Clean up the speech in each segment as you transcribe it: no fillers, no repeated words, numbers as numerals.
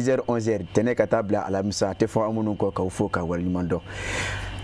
10h 11h, tɛnɛ ka taa bila alamisa, a tɛ fɔ an minnu kɔ k'aw fo ka waleɲuman dɔn,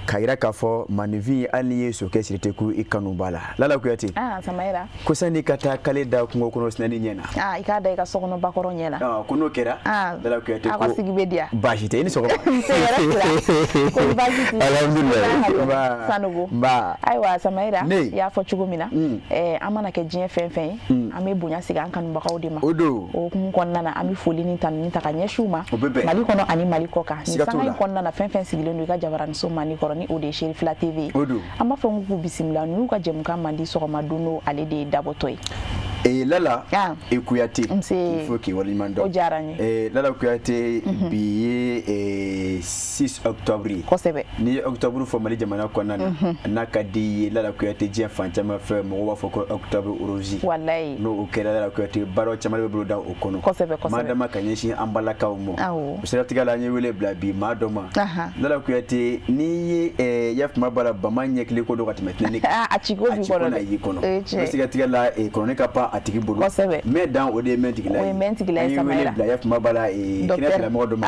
k'a yira k'a fɔ maninfin, hali n'i ye sokɛ siri tɛ ko i kanu b'a la. Lala Kuyate. Ah, Samayira. Ko sanni ka taa kale da kungo kɔnɔ sinani ɲɛ na. Ah, i k'a da i ka sokɔnɔ bakɔrɔ ɲɛ na. Ah, ko n'o kɛra. Ah, Lala Kuyate. Aw ka sigi bɛ diya. Baasi tɛ, i ni sɔgɔma. Nse, hɛrɛ sira, ko baasi t'i la? Alhamdulilayi. Sanogo. Nba. Ayiwa Samayira. Ne. I y'a fɔ cogo min na, an mana kɛ diɲɛ fɛn fɛn ye, an bɛ bonya sigi an kanubagaw de ma. O don. O hukumu kɔnɔna na, an bɛ foli ni tanuni ta ka ɲɛsin u ma. O bɛ bɛn. Mali kɔnɔ ani Mali kɔ kan. Nin Siga t'o sanga in la. kɔnɔna na, fɛn fɛn sigilen don i ka jabaraniso mandi kɔrɔ, ni o de ye Cherifla TV ye. O don. An b'a fɔ k'u bisimila n'u ka jɛmukan mandi sɔgɔma don n'o ale de ye dabɔtɔ ye. Ee Lala. Ah. E Kuyate. Nse. Il faut k'i waleɲuman dɔn. O diyara n ye. Ee Lala Kuyate, bi ye 6 octobre ye. N'i ye octobre fɔ Mali jamana kɔnɔna na, n'a ka di i ye Lala Kuyate, diɲɛ fan caman fɛ, mɔgɔw b'a fɔ ko octobre rose. Walayi. N'o kɛra, Lala Kuyate, baara caman de bɛ bolo da o kɔnɔ. Kosɛbɛ, kosɛbɛ. Maa dama ka ɲɛsin an balakaw ma. Awɔ. O siratigɛ la, an ye wele bila bi maa dɔ ma. Lala Kuyate, n'i ye yafama b'a la, bama ɲɛkili ko dɔ ka tɛmɛ tɛnɛni kan. Ah, a ciko b'i a ciko kɔnɔ na dɛ. y'i kɔnɔ. O ye tiɲɛ ye. O siratigɛ la, kɔnɔni ka pan a tigi bolo. Mɛ dan o de ye mɛn tigila ye. O ye mɛn tigila ye. An ye wele Samayira. bila yafama b'a la, Docteur. kɛnɛya tigilamɔgɔ dɔ ma.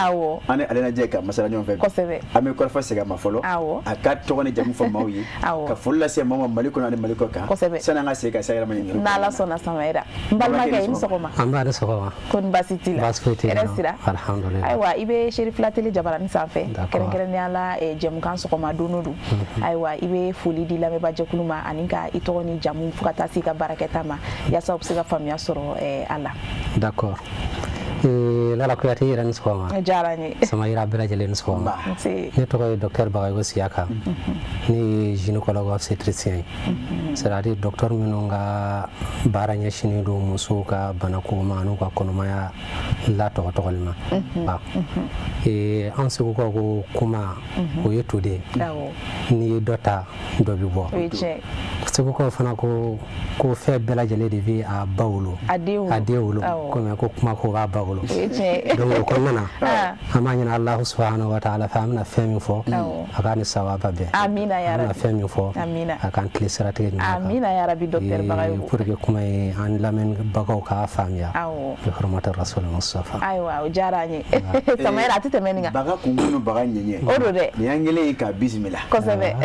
An ni ale na jɛ ka masala ɲɔgɔn fɛ bi. An bɛ kɔrɔfɔ segin a ma fɔlɔ. A ka tɔgɔ ni jamu fɔ maaw ye. Ka foli lase maaw ma Mali kɔnɔ ani Mali kɔ kan. Sani an ka segin ka se a yɛrɛ ma ɲininkali N'Ala kɔnɔna na. sɔnna Samayira. N balimakɛ, i ni sɔgɔma. An b'a ni sɔgɔma. Ko ni baasi t'i la? Baasi foyi t'i la. Hɛrɛ sira? Alhamdulillah. Ayiwa, i bɛ Cherifla Télé jabarani sanfɛ. D'accord. Kɛrɛnkɛrɛnnenya la, jɛmukan sɔgɔma don o don. Ayiwa, i bɛ foli di lamɛnbaajɛkulu ma ani ka i tɔgɔ ni jamu fo ka taa se i ka baarakɛta ma, yaasa u bɛ se ka faamuya sɔrɔ a la. D'accord. Lala Kuyate, i yɛrɛ ni sɔgɔma. O diyara n ye. Samayira bɛɛ lajɛlen ni sɔgɔma. Nse. Ne tɔgɔ ye docteur Bagayogo Siyaka. Ne ye gynécologue obstétricien ye. C'est à dire docteur minnu ka baara ɲɛsinnen don musow ka banako ma n'u ka kɔnɔmaya latɔgɔtɔgɔli ma. Ba. An Segukaw ko kuma o ye to de ye. N'i ye dɔ ta, dɔ bɛ bɔ. O ye tiɲɛ ye. Segukaw fana ko ko fɛn bɛɛ lajɛlen de bɛ a ba wolo. A den wolo. A den wolo. Komi ko kuma ko b'a ba wolo. O ye tiɲɛ ye. Donc o kɔnɔna na, an b'a ɲini Alahu subahanahu wa taala fɛ, an bɛna fɛn min fɔ, a k'a ni sawaba bɛn. Amina ya An bɛna Rabi. fɛn min fɔ, Amina. a k'an tilen siratigɛ ɲuman kan. Amina ya Rabi, docteur Bagayogo. Pour que kuma in, an lamɛnbagaw k'a faamuya. Bi hurmati Rasul Mustafa. Ayiwa, o diyara an ye Samayira, a tɛ tɛmɛ nin kan. Baga kunkunu, baga ɲɛɲɛ. O don dɛ. Nin y'an kɛlen ye k'a bisimila.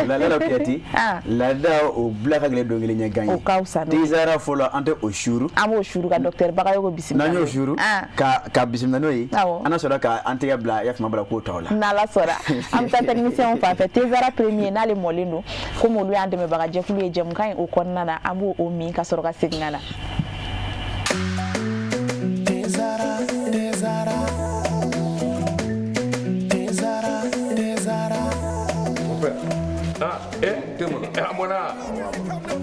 Lala Kuyate. Ah. Laada o bila ka gɛlɛn don kelen ɲɛ gan ye. O ka fisa n'o ye. Tezara fɔlɔ, an tɛ o suuru. An b'o suuru ka docteur Bagayogo bisimila. N'an y'o suuru ka bisimila n'o ye, an na sɔrɔ ka an tɛgɛ bila yafama bala k'o tɔw la. N'Ala sɔnna, an bɛ taa technicien fan fɛ, Tezara premier, n'ale mɔlen don komi olu y'an dɛmɛbaga jɛkulu ye jɛmukan in o kɔnɔna na, an b'o o min ka sɔrɔ ka segin ka na. Tezara, Tezara, Tezara, Tezara. Mon père. Ah, eh, eh, a mɔna.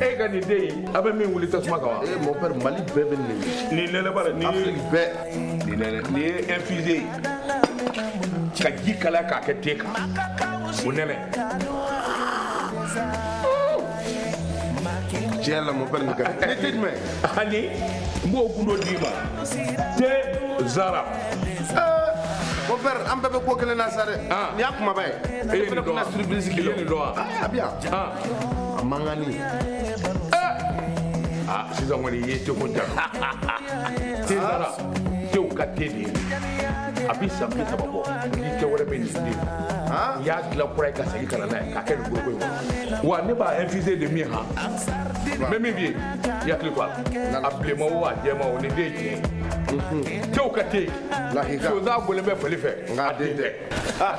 E ka nin den in, a bɛ min wuli tasuma kan wa? Eh, mon père, Mali bɛɛ bɛ nin de. Nin nɛnɛ b'a la, nin ye Afrique bɛɛ. Nin nɛnɛ, nin ye infusé ye. Ka ji kalaya k'a kɛ te kan. O nɛnɛ. Tiɲɛ la, mon père, nin ka di. Ni te jumɛn? Ani n b'o gundo d'i ma. Te Zara. Eh, mon père, an bɛɛ bɛ ko kelen na sa dɛ. Ah. Nin y'a kumaba ye. E ye Ne fana nin dɔn kun wa? na surprise k'i I la. ye nin dɔn wa? Ah, a bɛ yan. Ah. A mankanni. Ah, sisan kɔni i ye teko ja. Te Zara, tew ka te de ye. A bi san 30 bɔ. Ni te wɛrɛ bɛ nin den. Ah. I y'a dilan kura ye ka segin ka na n'a ye k'a kɛ nin foroko in kɔnɔ. Wa ne b'a infusé de min han. N bɛ min f'i ye, i hakili to a la. A bilenman o, a jɛman o, nin den ye tiɲɛ ye. Tew ka te. Lahika. Sonsan bɔlen bɛ fali fɛ. Nka A den tɛ.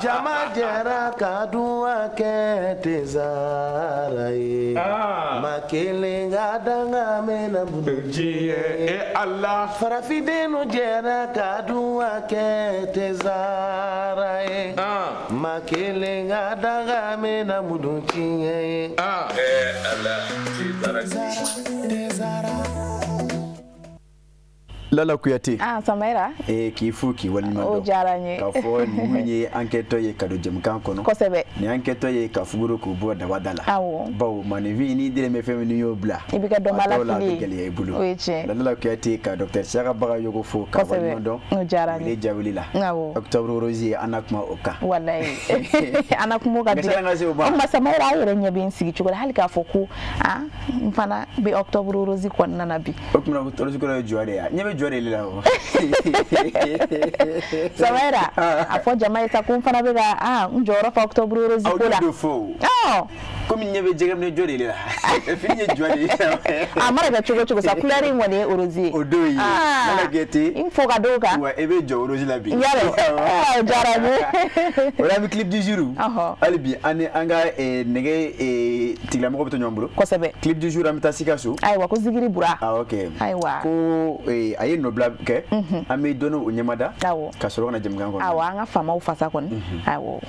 Jama jɛra ka duwa kɛ Tezara ye. Ah. Ma kelen ka danga mɛnna bolo. Diɲɛ e Ala. Farafindenw jɛra ka duwa kɛ Tezara ye. Ah. Ma kelen ka danga mɛnna mudu tiɲɛ ye. Ah. Eh Ala, te Zara. Tezara. Lala Kuyate. Ah, Samayira. Ee, k'i fo k'i waleɲuman O dɔn. diyara n ye. K'a fɔ nin ye an kɛtɔ ye ka don jɛmukan kɔnɔ. Nin y'an kɛtɔ ye ka fuguru k'o bɔ daba da la. Bawo maninfin, n'i delen bɛ fɛn min, n'i y'o bila. I bɛ kɛ dɔnbala a dɔw la a fili bɛ ye. gɛlɛya i bolo. O ye tiɲɛ. Lala Kuyate, ka docteur Siyaka Bagayogo fo ka waleɲuman dɔn. O diyara n ye. Wele jawuli la. Octobre rose ye, an na kuma o kan. Walayi. An na kuma o kan Mais bi. sani an ka se o ma. O tuma Samayira, aw yɛrɛ ɲɛ bɛ n sigi cogo la, hali k'a fɔ ko ah, n fana bɛ octobre rose kɔnɔna na bi. O tuma rose kɔrɔ ye jɔ de ye. Ɲɛ bɛ jɔ de la o. Samayira, a fɔ jama ye sa ko n fana bɛ ka n jɔyɔrɔ fa octobre rose ko la. Aw de fɔ o. Komi ɲɛ bɛ jɛgɛ minɛ jɔ de la. Fini ye jɔ de ye. A mana kɛ cogo cogo sa, couleur in kɔni ye rose ye. O don ye. Lala Kuyate. N fo ka d'o kan. Wa e bɛ jɔ rose la bi. Yarɔ, o diyara n ye. O la an bɛ clip du jour. Hali bi an ni an ka nɛgɛ tigilamɔgɔ bɛ to ɲɔgɔn bolo. Kosɛbɛ. Clip du jour, an bɛ taa Sikaso. Ayiwa, ko Zigiri Bura. Ah ok. Ayiwa. Ko a ye nɔbila kɛ. An bɛ dɔɔnin o ɲɛmada. Awɔ. Ka sɔrɔ ka na jɛmukan kɔnɔ. Awɔ, an ka faamaw fasa kɔni. Awɔ.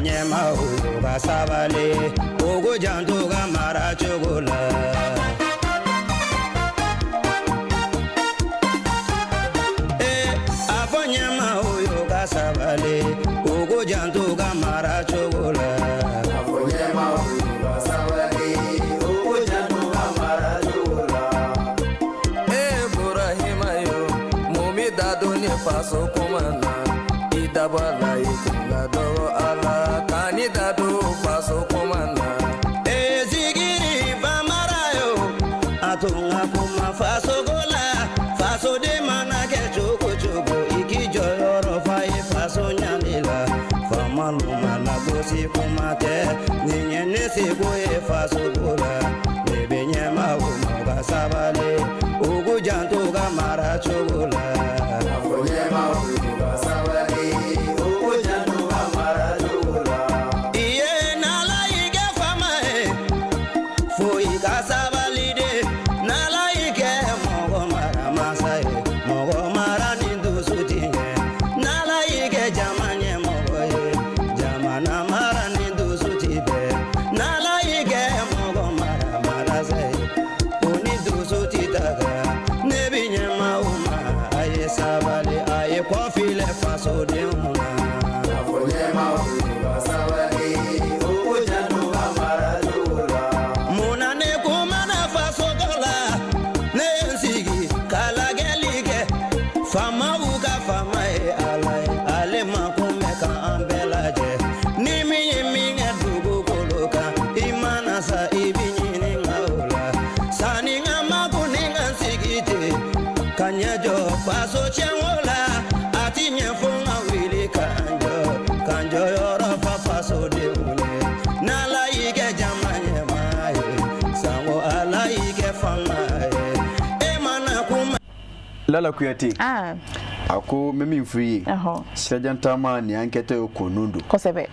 Ɲɛmaw ka sabali, u k'u janto u ka mara cogo la. Ee, a fɔ ɲɛmaw y'u ka sabali, u k'u janto u ka mara cogo la. A fɔ ɲɛmaw y'u ka sabali, u k'u janto u ka mara cogo la. Ee Burahima yo, mun b'i da don ne faso kuma na? I dabɔ a la, i kun ka dɔgɔ a la, kan'i da don faso kuma na. Ee Zigiri Bambara yo, a to n ka kuma fasoko la, fasoden mana kɛ cogo cogo, i k'i jɔyɔrɔ fa ye faso ɲali la. Faamalu ma lagosi kuma tɛ, nin ye ne seko ye fasoko la. Ne bɛ ɲɛmaaw ma, u ka sabali, u k'u janto u ka mara cogo la. A fɔ ɲɛmaaw y'u ka sabali, u k'u janto u ka mara cogo la. I ye n'Ala y'i kɛ faama ye, fo i ka sabali de. N'Ala y'i kɛ mɔgɔ mara masa ye, mɔgɔ mara ni dusu ti ɲɛ. N'Ala y'i kɛ jama ɲɛmɔgɔ ye, jamana mara ni dusu ti bɛn. N'Ala y'i kɛ mɔgɔ mara marasa ye, o ni dusu ti taga. Ne bi ɲɛmaaw ma, a ye sabali, a ye kɔfilɛ fasodenw na. A fɔ ɲɛmaaw y'u ka sabali, u k'u janto u ka mara cogo la. Munna ne kumana fasoko la, ne ye n sigi ka lajɛli kɛ. Faamaw ka faama ye Ala ye, ale ma kun bɛ ka an bɛɛ lajɛ. Ni min ye min kɛ dugukolo kan, i mana sa, i bi ɲininka o la. Sanni n ka makun ni ka n sigi ten ka ɲɛ jɔ faso tiɲɛko la, a ti ɲɛ fo n ka wuli ka n jɔ, ka n jɔyɔrɔ fa fasodenw ye. N'Ala y'i kɛ jama ɲɛmaa ye, sango Ala y'i kɛ faama ye, e mana kuma. Lala Kuyate. A ko n bɛ min f'i ye, sirajan taama nin y'an kɛtɔ ye ko nun don. Kosɛbɛ.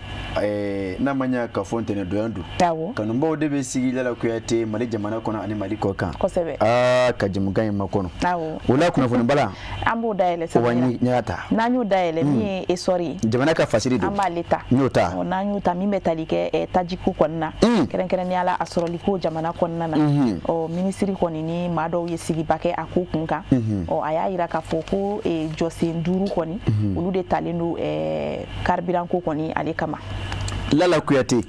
N'a ma ɲɛ k'a fɔ ntɛnɛndonya don. Awɔ. Kanubaw de bɛ sigi Lala Kuyate Mali jamana kɔnɔ ani Mali kɔ kan. Kosɛbɛ. Aa, ka jɛmukan in makɔnɔ. Awɔ. O la kunnafoni bala. An b'o dayɛlɛ. O wa ɲaga ta. N'an y'o dayɛlɛ, min ye essor ye. Jamana ka fasiri don. An b'ale ta. N y'o ta. N'an y'o ta, min bɛ tali kɛ tajiko kɔni na. Kɛrɛnkɛrɛnnenya la, a sɔrɔliko jamana kɔnɔna na. Ɔ, minisiri kɔni ni maa dɔw ye sigiba kɛ a ko kun kan. Ɔ, a y'a yira k'a fɔ ko jɔsen 5 kɔni, olu de talen don carburant ko kɔni ale kama. Lala Kuyate.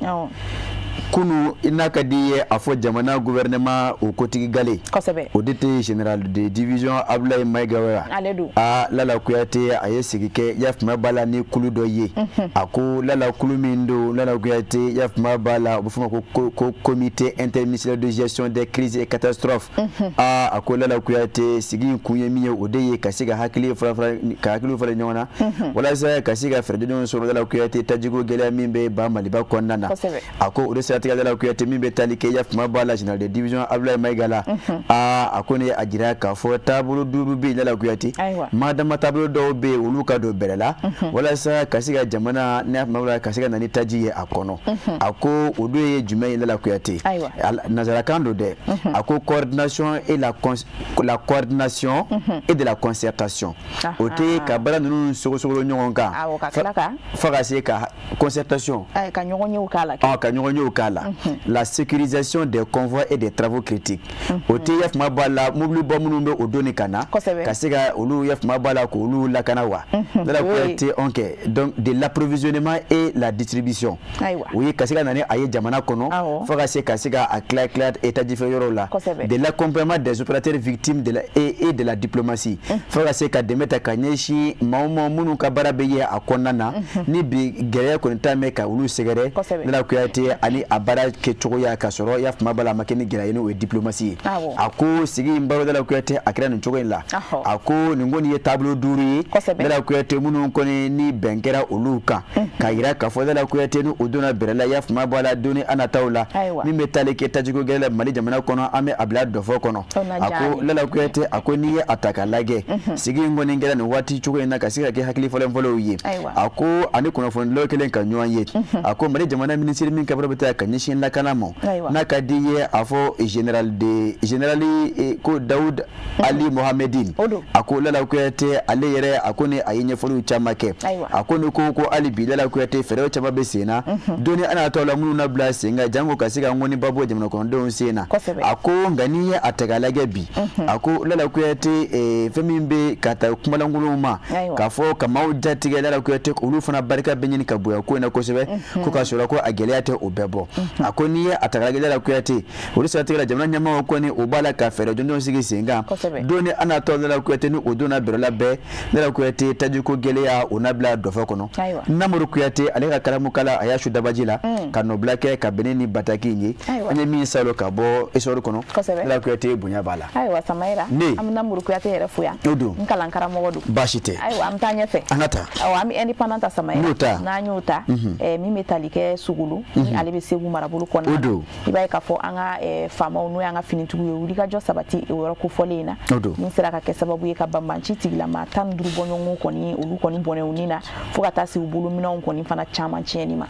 Kunu n'a ka di ye a fɔ jamana gouvernement o kotigi gale. Kosɛbɛ. O de tɛ général de division Abdoulaye Maïga wa. Ale don. Aa, Lala Kuyate, a ye sigi kɛ yafuma b'a la ni kulu dɔ ye. A ko Lala, kulu min don, Lala Kuyate, yafuma b'a la, o bɛ fɔ ma ko comité interministériel de gestion des crises et catastrophes. Aa, a ko Lala Kuyate, sigi in kun ye min ye, o de ye ka se ka hakili fara fara, ka hakiliw fara ɲɔgɔn na, walasa ka se ka fɛɛrɛ jɔnjɔnw sɔrɔ Lala Kuyate, tajiko gɛlɛya min bɛ ba Maliba kɔnɔna na. Kosɛbɛ. A ko o de siratigɛ, Lala Kuyate, min bɛ tali kɛ yafuma b'a la général de division Abdoulaye Maïga la. Aa, a ko ne a jira k'a fɔ taabolo 5 bɛ yen, Lala Kuyate, madama taabolo dɔw bɛ yen, olu ka don bɛrɛ la walasa ka se ka jamana ne yafuma b'a la ka se ka na ni taji ye a kɔnɔ. A ko o dɔ ye jumɛn ye, Lala Kuyate? Nanzarakan don dɛ. A ko coordination et la coordination et de la concertation. O tɛ ka baara ninnu sogosogolo ɲɔgɔn kan. Awɔ, ka tila ka fo ka se ka concertation. Ka ɲɔgɔn yew k'a la. Ka ɲɔgɔn yew k'a kɔnɔna la, la sécurisation des convois et des travaux critiques, o tɛ yafuma b'a la, mobiliba minnu bɛ o doni ka na, ka se ka olu yafuma b'a la k'olu lakana wa. Lala Kuyate, ok, donc de l'approvisionnement et la distribution, o ye ka se ka na ni a ye jamana kɔnɔ, fo ka se ka a tila tila tajifɛ yɔrɔw la, de l'accompagnement des opérateurs victimes de la et de la diplomatie, fo ka se ka dɛmɛ ta ka ɲɛsin maa o maa minnu ka baara bɛ ye a kɔnɔna na, ni bi gɛlɛya kɔni t'a mɛn ka olu sɛgɛrɛ. Lala Kuyate, ani a baara kɛcogoya ka sɔrɔ yafuma b'a la, a ma kɛ ni gɛlɛya ye, n'o ye diplomatie ye. A ko sigi in baro, Lala Kuyate, a kɛra nin cogo in la. A ko nin kɔni ye taabolo 5 ye, Lala Kuyate, minnu kɔni ni bɛn kɛra olu kan, k'a yira k'a fɔ, Lala Kuyate, ni o donna bɛrɛ la, yafuma b'a la, doni an nataw la, min bɛ taali kɛ tajiko gɛlɛ la Mali jamana kɔnɔ, an bɛ a bila dɔfɔ kɔnɔ. A ko, Lala Kuyate, a ko n'i ye a ta k'a lajɛ, sigi in kɔni kɛra nin waati cogo in na ka se ka kɛ hakili fɔlɔ fɔlɔw ye. A ko ani kunnafonidilaw kɛlen ka ɲɔgɔn ye, a ko Mali jamana minisiri min ka baara bɛ taa ka ɲɛsin lakana ma, n'a ka di ye a fɔ général de général ko Dawud Ali Mohamedine, a ko Lala Kuyate, ale yɛrɛ, a ko ni a ye ɲɛfɔliw caman kɛ. A ko ni ko hali bi, Lala Kuyate, fɛɛrɛw caman bɛ sen na doni an natɔ la minnu na bila sen kan, jango ka se ka ŋɔniba bɔ jamana kɔnɔdenw sen na. A ko nka n'i ye a ta k'a lajɛ bi, a ko Lala Kuyate, fɛn min bɛ ka ta kumalankolonw ma k'a fɔ ka maaw jatigɛ, Lala Kuyate, olu fana barika bɛ ɲini ka bonya ko in na kosɛbɛ, ko k'a sɔrɔ ko a gɛlɛya tɛ o bɛɛ bɔ. A ko n'i ye a ta k'a lajɛ, Lala Kuyate, olu siratigɛ la, jamana ɲɛmaaw kɔni o b'a la ka fɛɛrɛ jɔnjɔn sigi sen kan don ni an natɔ, Lala Kuyate, ni o donna bɛrɛ la bɛɛ, Lala Kuyate, tajiko gɛlɛya o na bila dɔfɔ kɔnɔ. Namuru Kuyate, ale ka karamukala, a y'a su dabaji la ka nɔbila kɛ ka bɛn ni bataki in ye. An ye min salo ka bɔ Essor kɔnɔ, Lala Kuyate, bonya b'a la. Ayiwa Samayira, an bɛ Namuru Kuyate yɛrɛ fo yan. O don. N kalan karamɔgɔ don. Baasi tɛ. Ayiwa, an bɛ taa ɲɛfɛ. An ka taa. Awɔ, an bɛ Indépendant ta, Samayira. N'o ta. N'an y'o ta, min bɛ tali kɛ Sogolo ni ale bɛ Segu marabolo kɔnɔna O don. I b'a ye k'a fɔ an ka faamaw, n'o y'an ka finitigiw ye, wulikajɔ sabati o yɔrɔ kofɔlen in na. O don. Min sera ka kɛ sababu ye ka banbanci tigilama 15 bɔɲɔgɔnko kɔni, olu kɔni bɔnɛ u ni na, fo ka taa se u bolominɛnw kɔni fana caman tiɲɛni ma.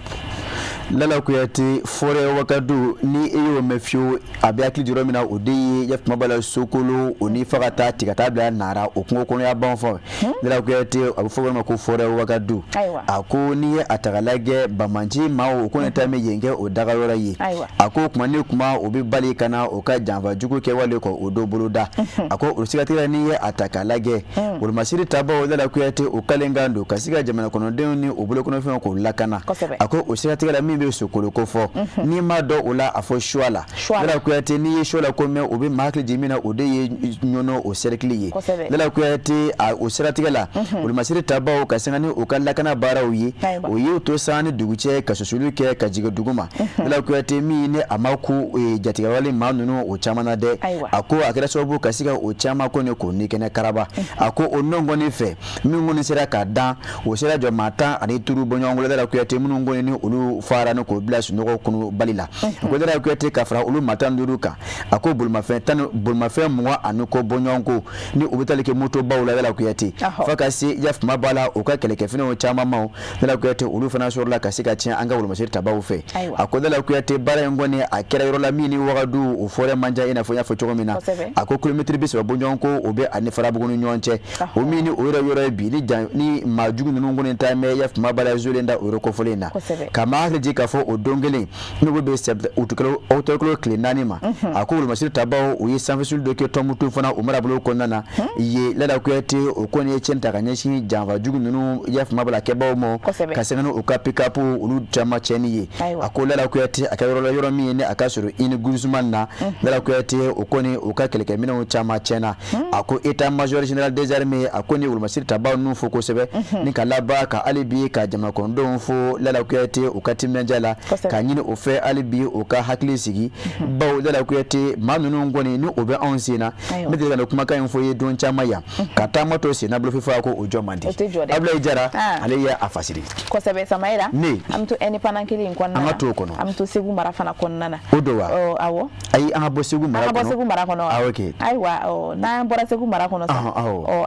Lala Kuyate, forêt Wagadu, ni e y'o mɛn fiyewu, a bɛ hakili jɔrɔ min na, o de ye yafuma b'a la, Sokolo o ni fo ka taa tigɛ taa bila Nara, o kungo kɔnɔya ban fɔ. Lala Kuyate, a bɛ fɔ o ma ko forêt Wagadu. A ko n'i ye a ta k'a lajɛ, banbanci maaw o kɔni ta bɛ yen kɛ o dagayɔrɔ ye. A ko kuma ni kuma, o bɛ bali ka na o ka janfa jugu kɛwale kɔ o dɔ boloda. A ko o siratigɛ la, n'i ye a ta k'a lajɛ, wolomasiri tabaw, Lala Kuyate, o kalen kan don ka se ka jamana kɔnɔdenw ni o bolokɔnɔfɛnw k'o lakana. A ko o siratigɛ la, min bɛ Sokolo ko fɔ, n'i m'a dɔn o la, a fɔ Suwala. Lala Kuyate, n'i ye Suwala ko mɛn, o bɛ maa hakili jigin min na, o de ye Ɲɔnɔ o cercle ye. Lala Kuyate, o siratigɛ la, wolomasiri tabaw ka sanga ni u ka lakana baaraw ye, o y'u to san ni dugu cɛ ka susuli kɛ ka jigin dugu ma. Lala Kuyate, min ni a ma ku jatigɛwale maa ninnu o caman na dɛ, a ko a kɛra sababu ka se ka o caman kɔni k'o ni kɛnɛ karaba. A ko o nɔ kɔni fɛ, min kɔni sera ka dan, o sera jɔ maa 15 bɔɲɔgɔnko. Lala Kuyate, minnu kɔni ni olu fara ni k'o bila sunɔgɔ kunubali la. A ko Lala Kuyate, ka fara olu maa 15 kan, a ko bolimafɛn tan, bolimafɛn 20 ani kɔ bɔɲɔgɔnko, ni u bɛ tali kɛ motobaw la, Lala Kuyate, fo ka se yafuma b'a la, u ka kɛlɛkɛfiniw caman ma, Lala Kuyate, olu fana sɔrɔla ka se ka tiɲɛ an ka wolomasiri tabaw fɛ. A ko Lala Kuyate, baara in kɔni a kɛra yɔrɔ la min ni Wagadu o forêt man jan, i n'a fɔ n y'a fɔ cogo min na. A ko kilomɛtiri 30 bɔɲɔgɔnko o bɛ ani Farabugu ni ɲɔgɔn cɛ, o min ni o yɛrɛ yɔrɔ ye bi ni jan ni maa jugu ninnu kɔni ta mɛn yafuma b'a la zolen da o yɔrɔ kofɔlen in na. Ka maa hakili jigin k'a fɔ o don kelen, n'o bɛ bɛn utikalo tile 4 ma, a ko wolomasiri tabaw u ye sanfɛsuli dɔ kɛ Tɔnbukutu fana o marabolo kɔnɔna na yen. Lala Kuyate, o kɔni ye tiɲɛ ta ka ɲɛsin janfa jugu ninnu yafuma b'a la kɛbaw ma, ka sanga ni u ka pick-up olu caman tiɲɛni ye. A ko Lala Kuyate, a kɛra yɔrɔ la, yɔrɔ min ye ni a ka sɔrɔ ini Guzman na, Lala Kuyate, o kɔni u ka kɛlɛkɛminɛnw caman tiɲɛna. A ko état major général des armées, a ko ni wolomasiri tabaw ninnu fo kosɛbɛ, ni ka laban ka hali bi ka jamana kɔnɔdenw fo, Lala Kuyate, u ka timinandiya la, k'a ɲini o fɛ hali bi u ka hakili sigi, bawo Lala Kuyate, maa ninnu kɔni ni o bɛ anw sen na. N bɛ deli ka nin kumakan in fɔ ye don caman yan, ka taama to sen na bolofifa, ko o jɔ man di. Abulayi Jara, ale ye a fasiri. Kosɛbɛ Samayira. Ne an bɛ to Indépendant kelen in kɔnɔna na. An ka to o kɔnɔ. An bɛ to Segu mara fana kɔnɔna na. O don wa? Awɔ. Ayi, an ka bɔ Segu mara kɔnɔ. An ka bɔ Segu mara kɔnɔ wa? Ah, ok. Ayiwa, n'an bɔra Segu mara kɔnɔ sa,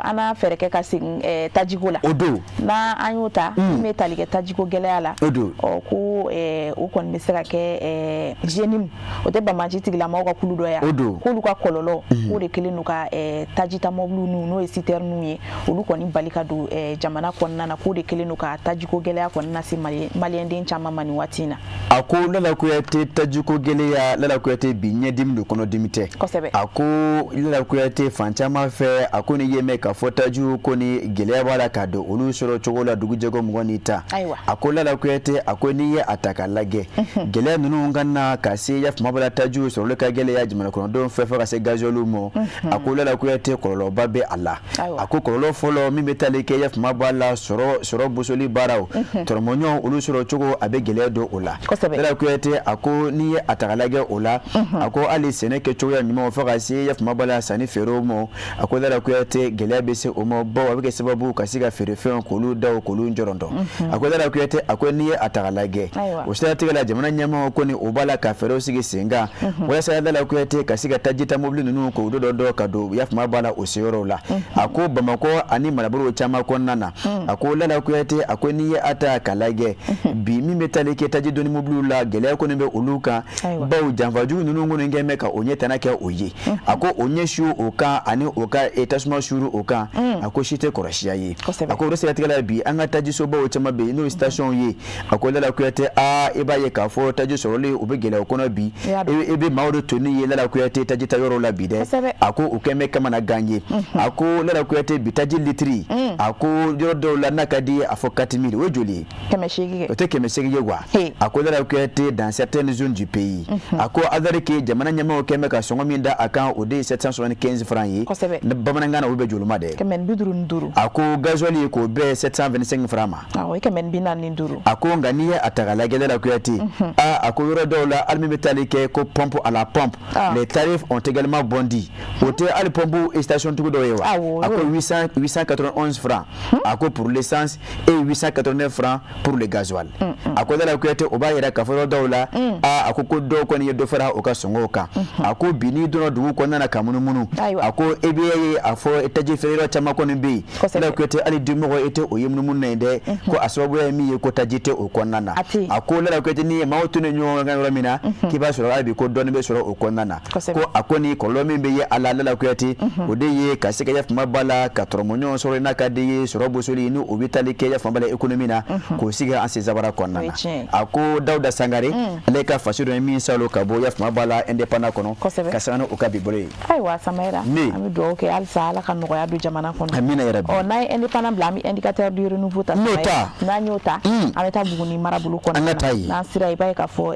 an n'a fɛɛrɛ kɛ ka segin tajiko la. O don. N'an y'o ta, min bɛ tali kɛ tajiko gɛlɛya la. O don. Ko ko o kɔni bɛ se ka kɛ JNIM, o tɛ banbaanci tigilamaw ka kulu dɔ ye, k'olu ka kɔlɔlɔ k'o de kɛlen don ka tajita mɔbiliw n'o ye citernew ye, olu kɔni bali ka don jamana kɔnɔna na, k'o de kɛlen don ka tajiko gɛlɛya kɔni lase maliyɛnden caman ma nin waati in na. A ko Lala Kuyate, tajiko gɛlɛya, Lala Kuyate, bi ɲɛdimi don, kɔnɔdimi tɛ. A ko Lala Kuyate, fan caman fɛ, a ko ni ye mɛn k'a fɔ tajiw ko ni gɛlɛya b'a la ka don olu sɔrɔ cogo la dugujɛko mɔgɔ ni ta. A ko Lala Kuyate, a ko n'i ye a ta k'a lajɛ, gɛlɛya ninnu ka na ka se ya tuma la tajiw sɔrɔli ka gɛlɛya jamana kɔnɔdenw fɛ fo ka se gazuwaliw ma. A ko Lala Kuyate, kɔlɔlɔba bɛ a la. A ko kɔlɔlɔ fɔlɔ min bɛ tali kɛ ya tuma b'a la sɔrɔ bosoli baaraw tɔrɔmɔɲɔgɔn olu sɔrɔ cogo, a bɛ gɛlɛya don o la. Lala Kuyate, a ko n'i ye a ta k'a lajɛ o la, a ko hali sɛnɛ kɛcogoya ɲuman fo ka se ya tuma b'a la sanni feerew ma, a ko Lala Kuyate, gɛlɛya bɛ se o ma, bawo a bɛ kɛ sababu ka se ka feerefɛnw k'olu daw k'olu jɔrɔntɔ. A ko Lala Kuyate, a ko n'i ye a ta k'a lajɛ o siratigɛ la, jamana ɲɛmaaw kɔni o b'a la ka fɛɛrɛw sigi sen kan walasa Lala Kuyate ka se ka tajita mobili ninnu k'o dɔ dɔ ka don ya tuma b'a la o seyɔrɔw la. A ko Bamakɔ ani marabolow caman kɔnɔna na, a ko Lala Kuyate, a ko n'i ye a ta k'a lajɛ bi, min bɛ tali kɛ taji doni mobiliw la, gɛlɛya kɔni bɛ olu kan, bawo janfajugu ninnu kɔni kɛn bɛ ka o ɲɛ tana kɛ o ye. A ko o ɲɛ su o kan ani o ka tasuma suuru o kan, a ko si tɛ kɔrɔsiya ye. A ko o siratigɛ la bi, an ka tajisobaw caman bɛ yen n'o ye station ye, a ko Lala Kuyate, aa, i b'a ye k'a fɔ taji sɔrɔli o bɛ gɛlɛya o kɔnɔ bi. I bɛ maaw de toni ye Lala Kuyate taji ta yɔrɔ la bi dɛ. A ko o kɛn bɛ kamana gan ye. A ko Lala Kuyate, bi taji litiri, a ko yɔrɔ dɔw la n'a ka di a fɔ 4000, o ye joli ye? 800. O tɛ 800 ye quoi. A ko Lala Kuyate, dans certaines zones du pays, a ko alors que jamana ɲɛmaaw kɛn bɛ ka sɔngɔ min da a kan, o de ye 775 francs ye. Bamanankan na, o bɛ joli ma dɛ? 155. A ko gasoil ye k'o bɛn 725 francs ma. Awɔ, 145. A ko nka n'i ye a ta k'a lajɛ Lala Kuyate, aa, a ko yɔrɔ dɔw la hali min bɛ taali kɛ ko pompe à la pompe, les tarifs ont également bondi. O tɛ hali pompe station tigiw dɔw ye wa? A ko 891 francs, a ko pour l'essence, et 889 francs pour le gasoil. A ko Lala Kuyate, o b'a yira k'a fɔ yɔrɔ dɔw la, aa, a ko ko dɔw kɔni ye dɔ fara o ka sɔngɔw kan. A ko bi n'i donna dugu kɔnɔna na ka munumunu, a ko e bɛ ye a fɔ taji feere yɔrɔ caman kɔni bɛ yen, Lala Kuyate, hali dimɔgɔ e tɛ o ye munumunu na yen dɛ, ko a sababuya ye min ye ko taji tɛ o kɔnɔna na. A ko Lala Kuyate, n'i ye maaw tun ɲɔgɔn kan yɔrɔ min na, k'i b'a sɔrɔ hali bi ko dɔɔnin bɛ sɔrɔ o kɔnɔna na. Ko a ko ni kɔlɔlɔ min bɛ ye a la, Lala Kuyate, o de ye ka se ka yafama ba la ka tɔrɔmɔɲɔgɔn sɔrɔ n'a ka di ye sɔrɔ bosoli ni o bɛ tali kɛ yafama ba la économie na, k'o sigi an sen sabara kɔnɔna na. A ko Dawuda Sangare, ale ka faso dɔ ye min salo ka bɔ yafama ba la Indépendant kɔnɔ, ka sanga ni o ka bi bolo ye. Ayiwa Samayira, an bɛ dugawu kɛ halisa Ala ka nɔgɔya don jamana kɔnɔ. Amina yarabi. Ɔ, n'an ye Indépendant bila, an bɛ Indicateur du renouveau ta. N'o ta. N'an y'o ta, an bɛ taa Buguni marabolo kɔnɔna na. An ka taa yen. N'an sera, i b'a ye k'a fɔ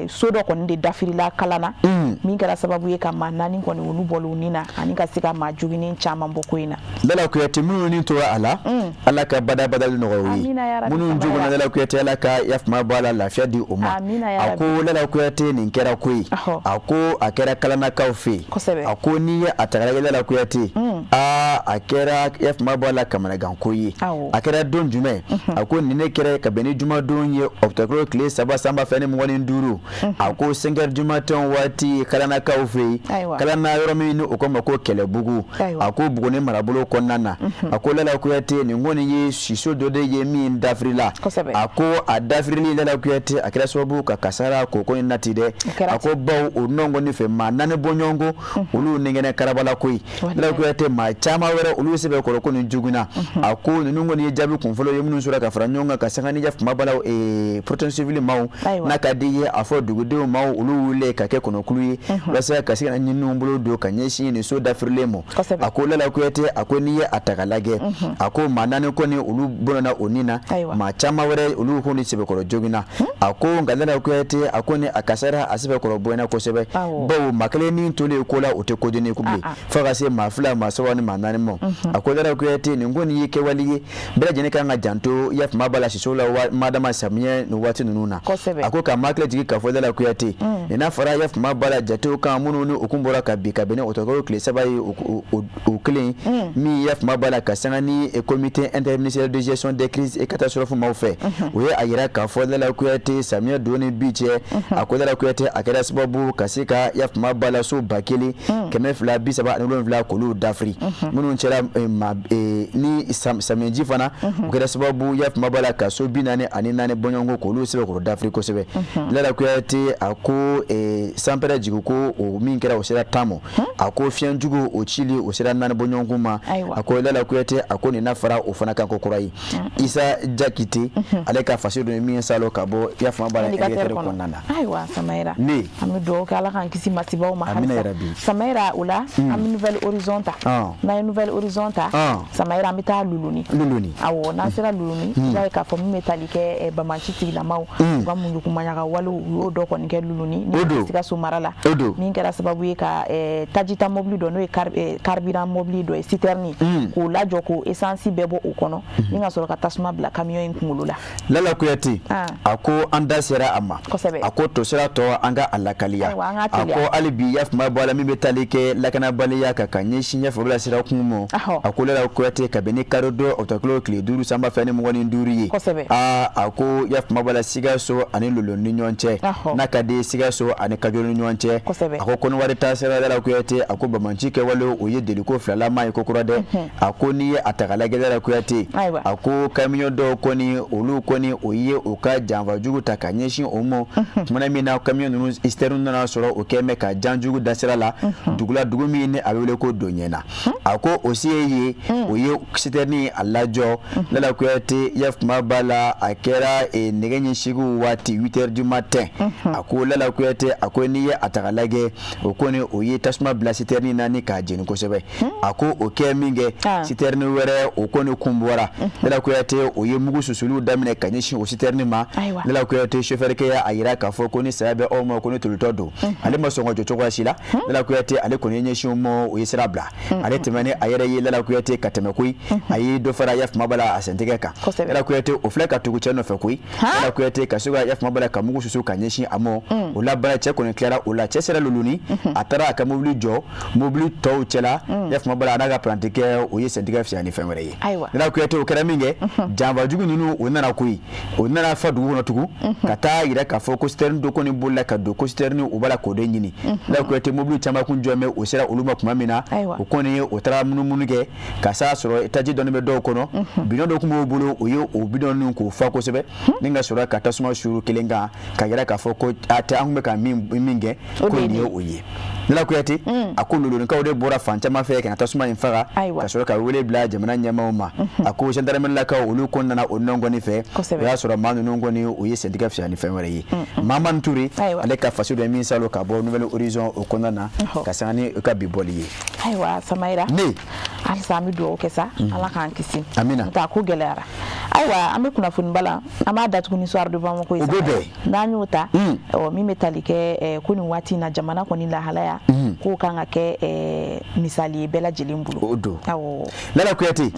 so dɔ kɔni de dafirila Kalana, min kɛra sababu ye ka maa 4 kɔni olu bɔli u ni na, ani ka se ka maa joginnen caman bɔ ko in na. Lala Kuyate, minnu ni tora a la, Ala ka badabadali nɔgɔya u ye. Minnu joginna, Lala Kuyate, Ala ka yafama b'a la lafiya di u ma. A ko Lala Kuyate, nin kɛra ko ye. A ko a kɛra Kalanakaw fɛ yen. A ko n'i ye a ta k'a lajɛ, Lala Kuyate, aa, a kɛra yafama b'a la kamanaganko ye. A kɛra don jumɛn? A ko nin ne kɛra ka bɛn ni jumadon ye, octobre tile 3 san 2025. A ko 5 heures du matin waati, Kalanakaw fɛ yen, Kalana yɔrɔ min ni o ko ma ko Kɛlɛbugu, a ko Buguni marabolo kɔnɔna na. A ko Lala Kuyate, nin kɔni ye siso dɔ de ye min dafirila. A ko a dafirili, Lala Kuyate, a kɛra sababu ka kasara k'o kɔni nati dɛ. A ko bawo o nɔ kɔni fɛ, maa 4 bɔɲɔgɔnko olu nɛgɛnɛ karabala koyi. Lala Kuyate, maa caman wɛrɛ olu sɛbɛkɔrɔ ko nin joginna. A ko ninnu kɔni ye jaabi kunfɔlɔ ye minnu sɔrɔ ka fara ɲɔgɔn kan ka sanga ni yafama bala protection civile maaw n'a ka di ye, a fɔ dugudenw maaw olu wele ka kɛ kɔnɔkulu ye walasa ka se ka ɲininiw bolo don ka ɲɛsin nin so dafirilen ma. A ko Lala Kuyate, a ko n'i ye a ta k'a lajɛ, a ko maa 4 kɔni olu bɔnɛna o ni na, maa caman wɛrɛ olu kɔni sɛbɛkɔrɔ joginna. A ko nka Lala Kuyate, a ko ni a kasara a sɛbɛkɔrɔ bonyana kosɛbɛ, bawo maa kelen ni tolen ko la, o tɛ ko dennin ko bilen, fo ka se maa 2, maa 3 ni maa 4 ma. A ko Lala Kuyate, nin kɔni ye kɛwale ye bɛɛ lajɛlen kan ka janto yafama b'a la siso la madama samiyɛ nin waati ninnu na. A ko ka maa hakili jigin k'a fɔ Lala Kuyate, nin n'a fɔra yafama b'a la jatew kan minnu ni u kun bɔra ka bin ka bɛn ni octobre tile 3 ye, o kelen min yafama b'a la ka sanga ni comité interministériel de gestion des crises et catastrophes maaw fɛ, o ye a yira k'a fɔ Lala Kuyate, samiyɛ don ni bi cɛ, a ko Lala Kuyate, a kɛra sababu ka se ka yafama b'a la so 1237 k'olu dafiri, minnu cɛla ni samiyɛji fana, o kɛra sababu yafama b'a la ka so 40 14 bɔɲɔgɔnko k'olu sɛbɛkɔrɔ dafiri kosɛbɛ. Lala Kuyate a ko sanpɛrɛ jigi ko o min kɛra, o sera 10 ma. A ko fiɲɛjugu o cili, o sera 4 bɔɲɔgɔnko ma. A ko Lala Kuyate, a ko nin na fara o fana kan ko kura ye. Isa Jakite, ale ka fasiri don min ye salo ka bɔ i y'a faamu b'a la Indicateur kɔnɔna na. Ayiwa Samayira, ne an bɛ dugawu kɛ, Ala k'an kisi masibaw ma. Amina yarabi. Samayira, o la an bɛ Nouvel Horizon ta. N'an ye Nouvel Horizon ta, Samayira, an bɛ taa Luluni. Luluni. Awɔ, n'an sera Luluni, i b'a ye k'a fɔ min bɛ tali kɛ banbaanci tigilamaw u ka muɲukumaɲaga walew, u y'o dɔ kɔni kɛ Luluni ni Sikaso mara la, min kɛra sababu ye ka tajita mobili dɔ, n'o ye carburant mobili dɔ ye, citerne, k'o lajɔ, k'o essence bɛɛ bɔ o kɔnɔ, ni ka sɔrɔ ka tasuma bila camion in kunkolo la. Lala Kuyate a ko an da sera a ma, a ko tosira tɔ an ka a lakaliya. A ko hali bi yafama bɔ a la min bɛ tali kɛ lakanabaliya kan ka ɲɛsin ɲɛfɛ bila sira kun ma. A ko Lala Kuyate, kabini karidon ɔkutɔburukalo tile 5 san 2025 ye, aa a ko yafama bɔ a la Sikaso ani Lolo ni ɲɔgɔn cɛ, n'a ka di Sikaso ani Kajolo ni ɲɔgɔn cɛ. A ko Kɔnɔwari taa sira, Lala Kuyate a ko banbaanci kɛwale o ye deliko filalama ye ko kura dɛ. A ko n'i ye a ta k'a lajɛ, Lala Kuyate a ko kamiyɔn dɔw kɔni, olu kɔni o ye u ka janfa jugu ta ka ɲɛsin o ma. Tumana min na kamiyɔn ninnu citerne nana sɔrɔ o kɛn bɛ ka jan jugu da sira la dugu la, dugu min ni a bɛ wele ko Doɲɛna, a ko o se ye o ye citerne a lajɔ. Lala Kuyate, yafama b'a la, a kɛra nɛgɛ ɲɛ 8 waati, 8 heures du matin. A ko Lala Kuyate, a ko n'i ye a ta k'a lajɛ, o kɔni o ye tasuma bila citerne na ni k'a jeni kosɛbɛ. A ko o kɛ min kɛ, citerne wɛrɛ o kɔni kun bɔra. Lala Kuyate o ye mugu susuliw daminɛ ka ɲɛsin o citerne ma. Lala Kuyate, chauffeur-kɛ y'a jira k'a fɔ ko ni saya bɛ aw ma, ko ne tolitɔ don. Ale ma sɔn ka jɔ cogoya si la. Lala Kuyate, ale kɔni ye ɲɛsin o ma, o ye sira bila, ale tɛmɛ a yɛrɛ ye. Lala Kuyate ka tɛmɛ koyi, a ye dɔ fara yafama b'a la a sentigɛ kan. Lala Kuyate, o filɛ ka tugu cɛ nɔfɛ koyi. Lala Kuyate ka se ka yafama b'a la ka mugu susu ka ɲɛsin a ma. O la baara cɛ kɔni tilara o la, cɛ sera Luluni, a taara a ka mobili jɔ mobili tɔw cɛla. Yafama b'a la, a n'a ka parantikɛ o ye sentigɛ fisaya ni fɛn wɛrɛ ye. Lala Kuyate, o kɛra min kɛ, janfajugu ninnu o nana koyi, o nana fa dugu kɔnɔ tugun ka taa yira k'a fɔ ko citerne dɔ kɔni bolila ka don, ko citerne u b'a la k'o de ɲini. Lala Kuyate, mobili caman kun jɔ bɛ, o sera olu ma tuma min na, o kɔni o taara munumunu kɛ ka s'a sɔrɔ taji dɔɔni bɛ dɔw kɔnɔ, bidɔn dɔ tun b'o bolo, o ye o bidɔn ninnu k'o fa kosɛbɛ ni ka sɔrɔ ka tasuma suuru kelen kan ka yira k'a fɔ ko a tɛ an tun bɛ ka min kɛ, ko nin ye o ye. Lala Kuyate a ko Lolonikaw de bɔra fan caman fɛ ka na tasuma in faga, ka sɔrɔ ka wele bila jamana ɲɛmaaw ma. A ko gendarmerie-lakaw olu kɔni nana o nɔ kɔni fɛ, o y'a sɔrɔ maa ninnu kɔni o ye sentigɛ fisaya ni fɛn wɛrɛ ye. Mamani Ture, ale ka fasiri dɔ min salo ka bɔ Nouvel Horizon o kɔnɔna na ka sanga ni u ka bi bɔli ye. Ayiwa Samayira, ne halisa an bɛ dugawu kɛ sa, Ala k'an kisi. Amina. N'o tɛ a ko gɛlɛyara. Ayiwa, an bɛ kunnafoniba la, an b'a datugu ni Soir de Bamako ye. O bɛ bɛn. N'an y'o ta, ɔ min bɛ tali kɛ ko nin waati in na jamana kɔni lahalaya, k'o kan ka kɛ misali ye bɛɛ lajɛlen bolo. O don. Awɔ. Lala Kuyate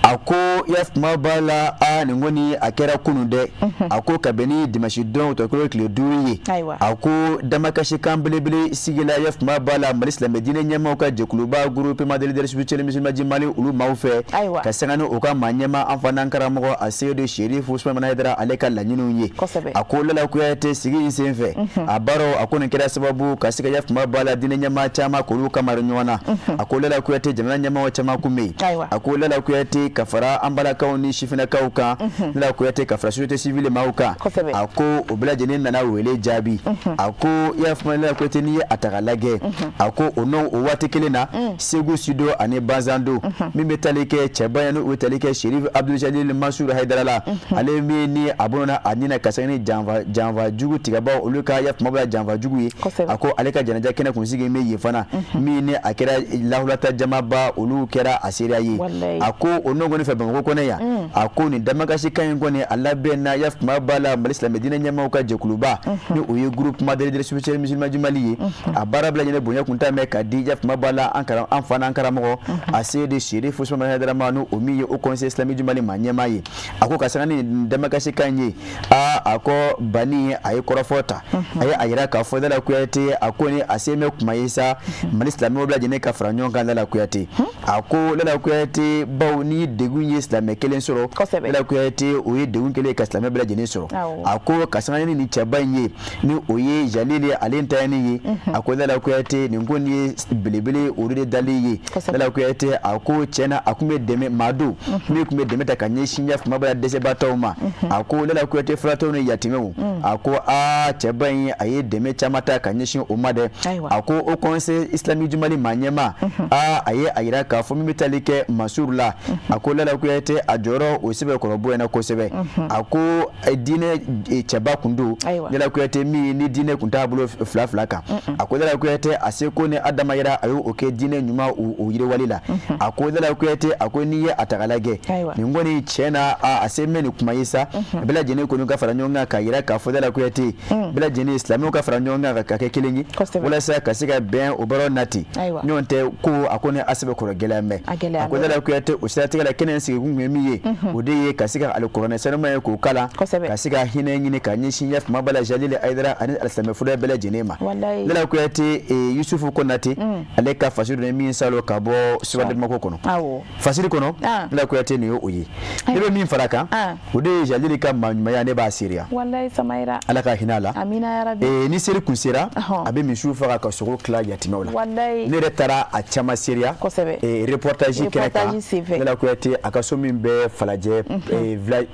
a ko yafama b'a la, a nin kɔni a kɛra kunun dɛ. A ko kabini dimanche don ɔkutɔburukalo tile 5 ye, a ko damakasikan belebele sigila yafama b'a la Mali silamɛ diinɛ ɲɛmaaw ka jɛkuluba Groupement des leaders spirituels musulmans du Mali olu maaw fɛ, ka sanga ni u ka maa ɲɛmaa an fa n'an karamɔgɔ a Seyidu Serifu Usumani Hayidara ale ka laɲiniw ye. A ko Lala Kuyate, sigi in senfɛ a baaraw, a ko nin kɛra sababu ka se ka yafama b'a la diinɛ ɲɛmaa caman k'olu kamari ɲɔgɔn na. A ko Lala Kuyate, jamana ɲɛmaaw caman kun bɛ yen. A ko Lala Kuyate, ka fara an balakaw ni sifinnakaw kan, Lala Kuyate, ka fara société civile maaw kan, a ko o bɛɛ lajɛlen nana wele jaabi. A ko yafama Lala Kuyate, n'i ye a ta k'a lajɛ, a ko o n'o o waati kelen na, Segu Sido ani Banzando, min bɛ tali kɛ cɛba ye, n'o bɛ tali kɛ Serif Abdul Jalil Mansur Hayidara la, ale min ni a bɔnna a ni na ka sanga ni janfa jugu tigɛbaw olu ka yafama b'a la janfa jugu ye. A ko ale ka janaja kɛnɛ kun sigi bɛ yen fana, min ni a kɛra lahulata jamaba olu kɛra a seereya ye. A ko o nɔ kɔni fɛ Bamakɔ kɔnɔ yan, a ko nin damakasikan in kɔni a labɛnna yafama b'a la Mali silamɛ diinɛ ɲɛmaaw ka jɛkuluba, ni o ye Groupement des leaders spirituels musulmans du Mali ye. A baara bila ɲɛnɛ bonya kun ta mɛn ka di yafama b'a la an fa n'an karamɔgɔ a Seyidi Serifu Usumani Hayidara ma, ni o min ye Haut Conseil islamique du Mali maa ɲɛmaa ye. A ko ka sanga ni damakasikan ye, aa a ko bani a ye kɔrɔfɔ ta, a ye a yira k'a fɔ Lala Kuyate, a ko ni a se bɛ kuma ye sa. walasa Mali silamɛw bɛɛ lajɛlen ka fara ɲɔgɔn kan Lala Kuyate. A ko Lala Kuyate, bawo ni degun ye silamɛ kelen sɔrɔ, Lala Kuyate, o ye degun kelen ka silamɛ bɛɛ lajɛlen sɔrɔ. A ko ka sanga ni nin cɛba in ye, ni o ye Jalili ale ntanyani ye, a ko Lala Kuyate, nin ko nin ye belebele olu de dali ye. Lala Kuyate, a ko tiɲɛna a tun bɛ dɛmɛ maa don min tun bɛ dɛmɛ ta ka ɲɛsin ya fama bala dɛsɛbaatɔw ma. A ko Lala Kuyate, fulatɔw ni yatimɛw, a ko aa cɛba in a ye dɛmɛ caman ta ka ɲɛsin o ma dɛ. A ko Haut Conseil islamique du Mali maa ɲɛmaa, aa a ye a yira k'a fɔ min bɛ tali kɛ Mansuru la, a ko Lala Kuyate, a jɔyɔrɔ o sɛbɛkɔrɔ bonyana kosɛbɛ. A ko diinɛ cɛba kun don, Lala Kuyate, min ni diinɛ kun t'a bolo fila fila kan. A ko Lala Kuyate, a seko ni a damayira, a y'o kɛ diinɛ ɲuman o yiriwali la. A ko Lala Kuyate, a ko n'i ye a ta k'a lajɛ, nin kɔni tiɲɛ na a se bɛ nin kuma ye sa, bɛɛ lajɛlen kɔni ka fara ɲɔgɔn kan k'a yira k'a fɔ Lala Kuyate, bɛɛ lajɛlen silamɛw ka fara ɲɔgɔn kan ka kɛ kelen ye walasa ka se ka bɛn o baaraw nati ɲɔgɔn tɛ. Ko a ko ni a sɛbɛkɔrɔ gɛlɛya mɛn. A ko Lala Kuyate, o siratigɛ la, kɛnɛ sigikun kun ye min ye, o de ye ka se ka alikuranɛ sanuma ye k'o kalan, ka se ka hinɛ ɲini ka ɲɛsin ya fama bala Jalili Ayidara ani alisilamɛ fura bɛɛ lajɛlen ma. Lala Kuyate, Yusufu Konate, ale ka fasiri ye min salo ka bɔ Soir de Bamako kɔnɔ, fasiri kɔnɔ, Lala Kuyate, nin ye o ye. Ne bɛ min fara kan, o de ye Jalili ka maa ɲumanya, ne b'a seereya. Ala ka hinɛ a la. Ni seli kun sera, a bɛ misiw faga ka sogo tila yatimɛw la. Ne yɛrɛ taara a caman seereya reportage kɛnɛ kan, Lala Kuyate, a ka so min bɛ Falajɛ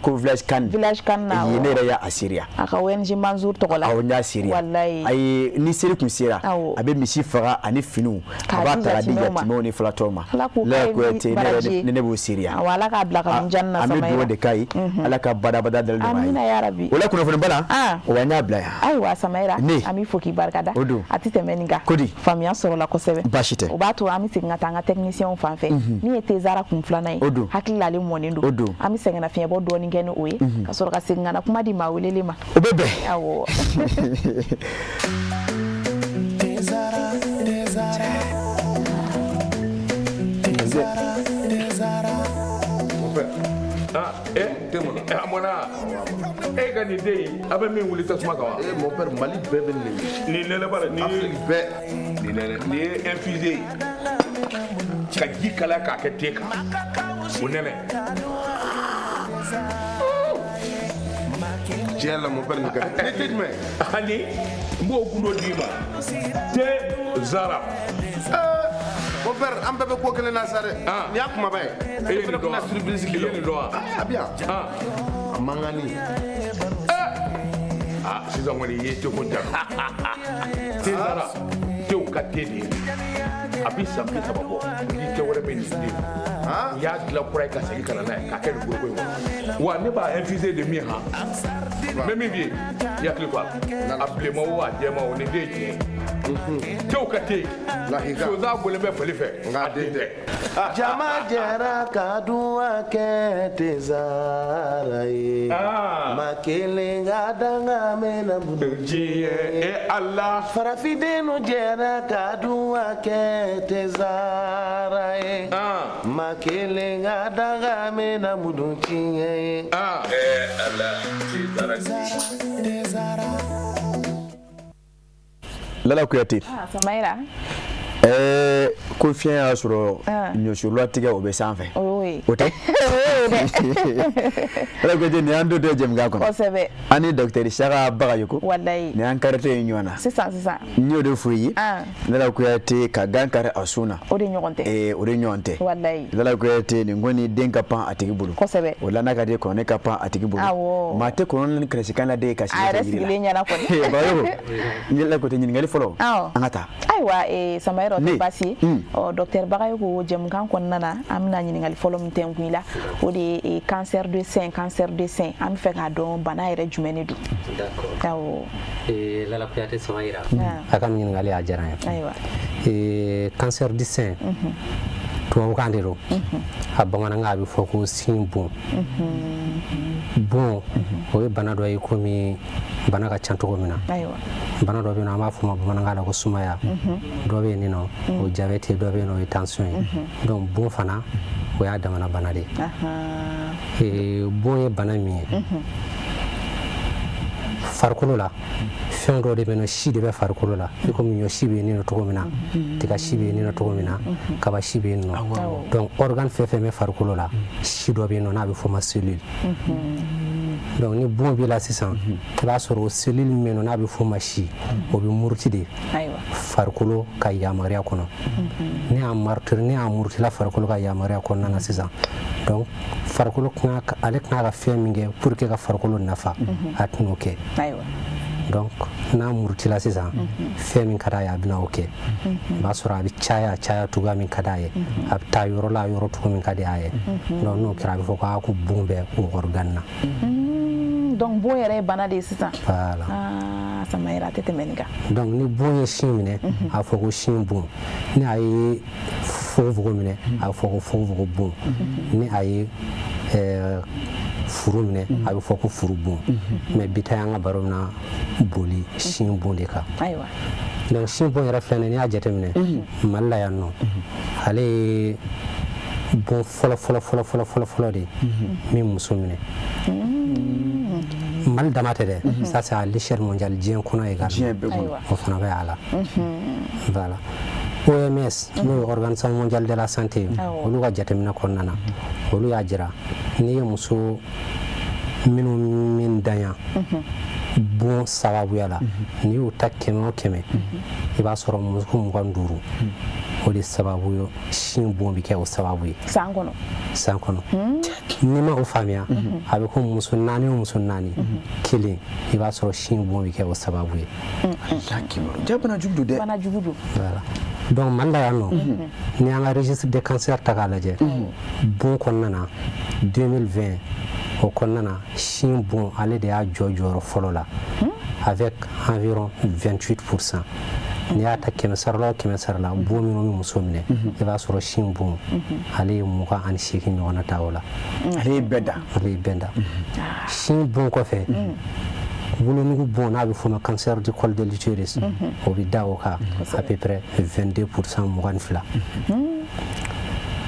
ko village kan, ne yɛrɛ y'a seereya. A ka ONG Mansour tɔgɔ la. Awɔ, n y'a seereya. Ayi, ni seli kun sera, a bɛ misi faga ani finiw, a b'a ta ka di yatimɛw ni fulatɔw ma. Lala Kuyate, ne b'o seereya. Ala k'a bila ka an bɛ dugawu de k'a ye, Ala ka badabada dali nɔgɔya ye. O la kunnafoni bala, o an y'a bila yan. Ayiwa Samayira, an b'i fo k'i barikada. O don. A tɛ tɛmɛ nin kan. Kodi. Faamuya sɔrɔla kosɛbɛ. Baasi tɛ. O b'a to an bɛ segin ka taa an ka technicien fan fɛ, min ye Tezara kun filanan ye. O don. Hakili la ale mɔnen don. O don. An bɛ sɛgɛnnafiɲɛbɔ dɔɔni kɛ ni o ye, ka sɔrɔ ka segin ka na kuma di maa welelen ma. O bɛ bɛn. Awɔ. Tezara, Tezara, Tezara, Tezara. Mon père. Ah, eh, eh, a mɔna. E ka nin den in, a bɛ min wuli tasuma kan wa? Eh, mon père, Mali bɛɛ bɛ nin de. Nin nɛnɛ ba la, nin ye Afrique bɛɛ. Nin nɛnɛ, nin ye infusé ye. Ka ji kalaya k'a kɛ te kan. O nɛnɛ. Tiɲɛ la, mon père, nin ka di. Ne te jumɛn? Ani n b'o gundo d'i ma. Te Zara. Mon père, an bɛɛ bɛ ko kelen na sa dɛ. Ah. Nin y'a kumaba ye. E ye Ne nin fana dɔn tɛna wa? surprise k'i I la. ye nin dɔn wa? A bɛ yan. Ah. A mankanni. Ah, sisan kɔni i ye teko ja. Te Zara, tew ka te de ye. A bi san 30 bɔ. Ni te wɛrɛ bɛ nin den. U y'a dilan kura ye ka segin ka na n'a ye k'a kɛ nin foroko in kɔnɔ. Wa ne b'a infusé de min han. N bɛ min f'i ye, i hakili to a la. A bilenman o, a jɛman o, nin den ye tiɲɛ ye. Tew ka te. Lahika. Sonsan bɔlen bɛ fali fɛ. Nka A den tɛ. Jama jɛra ka duwa kɛ Tezara ye. Ah. Ma kelen ka danga mɛnna bolo. Diɲɛ e Ala. Farafindenw jɛra ka duwa kɛ Tezara ye. Ah. Ma kelen ka danga mɛnna mudu tiɲɛ ye. Ah. Eh Ala, te Zara. Tezara. Lala Kuyate. Ah, Samayira. Ko fiɲɛ y'a sɔrɔ Ah. ɲɔsurula tigɛ o bɛ sanfɛ. O ye. O tɛ? O ye dɛ. Lala Kuyate, nin y'an dontɔ ye jɛmukan kɔnɔ. Kosɛbɛ. An ni docteur Saka Bagayoko. Walayi. Nin y'an karitɔ ye ɲɔgɔn na. Sisan sisan. N y'o de f'u ye. Ah. Lala Kuyate, ka gan kari a sun na. O de ɲɔgɔn tɛ. O de ɲɔgɔn tɛ. Walayi. Lala Kuyate, nin kɔni den ka pan a tigi bolo. Kosɛbɛ. O la n'a ka di kɔnɔni ka pan a tigi bolo. Awɔ. Maa tɛ kɔnɔ ni kɛrɛsikan la den ka sigi A yɛrɛ jiri la. sigilen ɲɛna kɔni. Bagayoko, Lala Kuyate, ɲininkali fɔlɔ. Awɔ. An ka taa. Ayiwa Samayira, o Ne. tɛ baasi ye. Ɔ docteur Bagayoko, jɛmukan kɔnɔna na, an bɛna ɲininkali fɔlɔ min tɛnkun i la, o de ye cancer de sein. Cancer de sein, an bɛ fɛ k'a dɔn bana yɛrɛ jumɛn de don. D'accord. Awɔ. Lala Kuyate Samayira. Ah. A ka nin ɲininkali a diyara n ye. Ayiwa. Cancer du sein, tubabukan de don. A bamanankan a bɛ fɔ ko sin bon. Bon, o ye bana dɔ ye komi bana ka ca cogo min na. Ayiwa. Bana dɔ bɛ yen nɔ, an b'a fɔ o ma bamanankan la ko sumaya. Dɔ bɛ yen nɔ, o ye diabète ye, dɔ bɛ yen nɔ, o ye tension ye. Donc bon fana, o y'a damana bana de ye. Ahan. Bon ye bana min ye, Farikolo la, fɛn dɔ de bɛ yen, si de bɛ farikolo la, i komi ɲɔ si bɛ yen nɔ cogo min na, tiga si bɛ yen nɔ cogo min na, kaba si bɛ yen nɔ. Donc organe fɛn fɛn bɛ farikolo la, si dɔ bɛ yen nɔ n'a bɛ f'o ma cellule. Donc ni bon b'i la sisan, i b'a sɔrɔ o cellule min bɛ yen nɔ n'a bɛ f'o ma si, o bɛ muruti de farikolo ka yamaruya kɔnɔ. Ni a murutila farikolo ka yamaruya kɔnɔna na sisan, donc farikolo ale kan ka fɛn min kɛ pour que ka farikolo nafa, a tɛn'o kɛ. Donc n'a murutila sisan, fɛn min ka d'a ye, a bɛna o kɛ. O b'a sɔrɔ a bɛ caya caya cogoya min ka d'a ye, a bɛ taa yɔrɔ la yɔrɔ cogo min ka di a ye. Donc n'o kɛra, a bɛ fɔ ko aa, ko bon bɛ o organe na. Donc bon yɛrɛ ye bana de ye sisan. Voilà. Aa, Samayira, a tɛ tɛmɛ nin kan. Donc ni bon ye sin minɛ, a bɛ fɔ ko sin bon. Ni a ye fogofogo minɛ, a bɛ fɔ ko fogofogo bon. Ni a ye furu minɛ, a bɛ fɔ ko furu bon. Mais bi ta, an ka baro bɛna boli sin bon de kan. Donc sin bon yɛrɛ filɛ nin ye, n'i y'a jateminɛ Mali la yan nɔ, ale ye bon fɔlɔ fɔlɔ fɔlɔ fɔlɔ fɔlɔ fɔlɔ de ye min muso minɛ. Mali dama tɛ dɛ, ça c'est à l'échelle mondiale, diɲɛ kɔnɔ également, o fana bɛ a la. Voilà, OMS, n'o ye Organisation mondiale de la santé ye, olu ka jateminɛ kɔnɔna na, olu y'a jira n'i ye muso minnu min danya bon sababuya la, n'i y'o ta 100 o 100, i b'a sɔrɔ muso 25, o de sababu ye sin bon bɛ kɛ o sababu ye. San kɔnɔ? San kɔnɔ. N'i ma o faamuya, a bɛ ko muso naani o muso naani, kelen, i b'a sɔrɔ sin bon bɛ kɛ o sababu ye. Ja, bana jugu don dɛ. Bana jugu don. Voilà, donc Mali la yan nɔ, ni an ka registre de cancer ta k'a lajɛ, bon kɔnɔna na, 2020 o kɔnɔna na, sin bon, ale de y'a jɔ jɔyɔrɔ fɔlɔ la avec environ 28%. N'i y'a ta 100 sara la o 100 sara la, bon minnu bɛ muso minɛ, i b'a sɔrɔ sin bon, ale ye 28 ɲɔgɔnna ta o la. Ale ye bɛɛ da. Ale ye bɛɛ da. Sin bon kɔfɛ, wolonugu bon, n'a bɛ f'o ma cancer du col de l'utérus, o bɛ da o kan à peu près 22%, 22.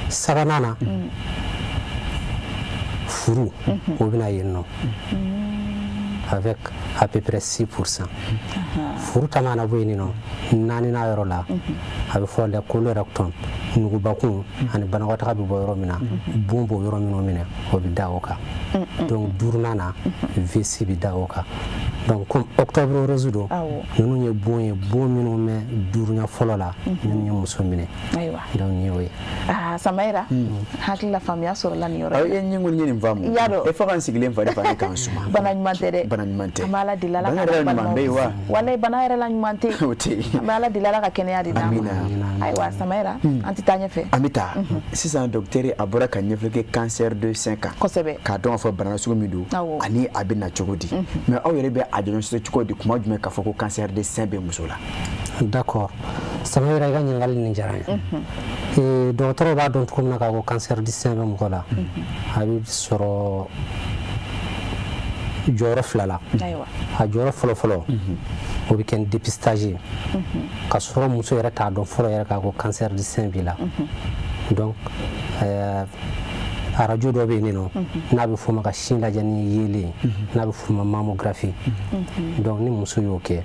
Sabanan na, furu, o bɛ na yen nɔ avec à peu près 6%. Furu ta mana bɔ yen nɔ, naaninan yɔrɔ la, a bɛ fɔ le colorectum, nugubakun ani banakɔtaga bɛ bɔ yɔrɔ min na, bon b'o yɔrɔ minnu minɛ, o bɛ da o kan. Donc duurunan na, vessie bɛ da o kan. Donc comme octobre rose don, ninnu ye bon ye, bon minnu bɛ duurunya fɔlɔ la, minnu ye muso minɛ. Donc nin y'o ye. Aa, Samayira, hakili la faamuya sɔrɔla nin yɔrɔ. In na. E ɲin kɔni ye nin faamu. I y'a dɔn. E fo ka n sigilen fari fari k'an suma. Bana ɲuman tɛ dɛ. Bana ɲuman tɛ. An bɛ Ala deli, Ala Bana ka yɛrɛ la ɲuman bɛ yen wa? Walayi, bana yɛrɛ la ɲuman tɛ. O tɛ yen. An bɛ Ala deli, Ala ka kɛnɛya de d'an ma. Amina. Ayiwa Samayira, an tɛ taa ɲɛfɛ. An bɛ taa sisan, docteur a bɔra ka ɲɛfɔli kɛ cancer de sein kan. K'a dɔn k'a fɔ bana sugu min don ani a bɛ na cogo di. Mais aw yɛrɛ bɛ a diagnostiquer cogo di, kuma jumɛn k'a fɔ ko cancer de sein bɛ muso la? D'accord, Samayira, i ka ɲininkali nin diyara n ye. Dɔgɔtɔrɔw b'a dɔn cogo min na k'a fɔ cancer du sein bɛ mɔgɔ la, a bɛ sɔrɔ jɔyɔrɔ fila la. A jɔyɔrɔ fɔlɔ-fɔlɔ, o bɛ kɛ ni dépistage ye, ka sɔrɔ muso yɛrɛ t'a dɔn fɔlɔ yɛrɛ k'a ko cancer du sein b'i la. Donc arajo dɔ bɛ yen nɔ n'a bɛ f'o ma ka sin lajɛ ni yeelen, n'a bɛ f'o ma mammographie. Donc ni muso y'o kɛ,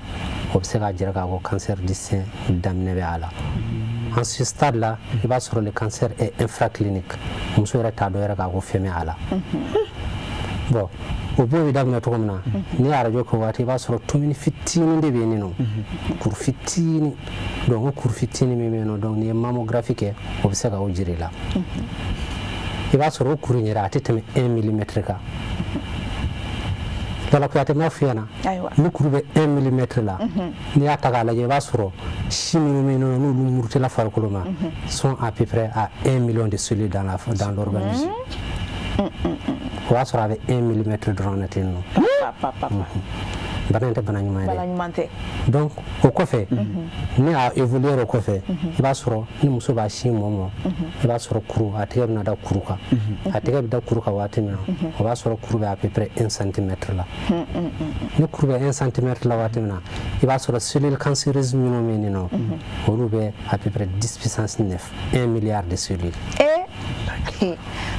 o bɛ se k'a jira k'a fɔ cancer du sein daminɛ bɛ a la. En ce stade là, i b'a sɔrɔ le cancer est infraclinique, muso yɛrɛ t'a dɔn yɛrɛ k'a ko fɛn bɛ a la. Bon, o b'o bɛ daminɛ cogo min na, n'i ye arajo kɛ waati, i b'a sɔrɔ tumuni fitinin de bɛ yen nɔ, kuru fitinin. Donc o kuru fitinin min bɛ yen nɔ, donc n'i ye mammographie kɛ, o bɛ se ka o jira i la. I b'a sɔrɔ o kuru in yɛrɛ, a tɛ tɛmɛ 1 millimètre kan. Lala Kuyate, m'a f'i ɲɛna, ni kuru bɛ 1 millimètre la, n'i y'a ta k'a lajɛ, i b'a sɔrɔ si minnu bɛ yen nɔ n'olu murutila farikolo ma, sont à peu près à 1 million de cellules dans l'organisme. O b'a sɔrɔ a bɛ 1 millimètre dɔrɔn na ten nɔ. Bana in tɛ bana ɲuman ye Bana dɛ. ɲuman tɛ. Donc o kɔfɛ, ni a évoluer o kɔfɛ, i b'a sɔrɔ ni muso b'a sin mɔ mɔ, i b'a sɔrɔ kuru, a tɛgɛ bɛna da kuru kan. A tɛgɛ bɛ da kuru kan waati min na, o b'a sɔrɔ kuru bɛ à peu près 1 centimètre la. Ni kuru bɛ 1 centimètre la waati min na, i b'a sɔrɔ cellule cancéreuse minnu bɛ yen nɔ, olu bɛ à peu près 10 puissance 9, 1 milliard de cellules Ee,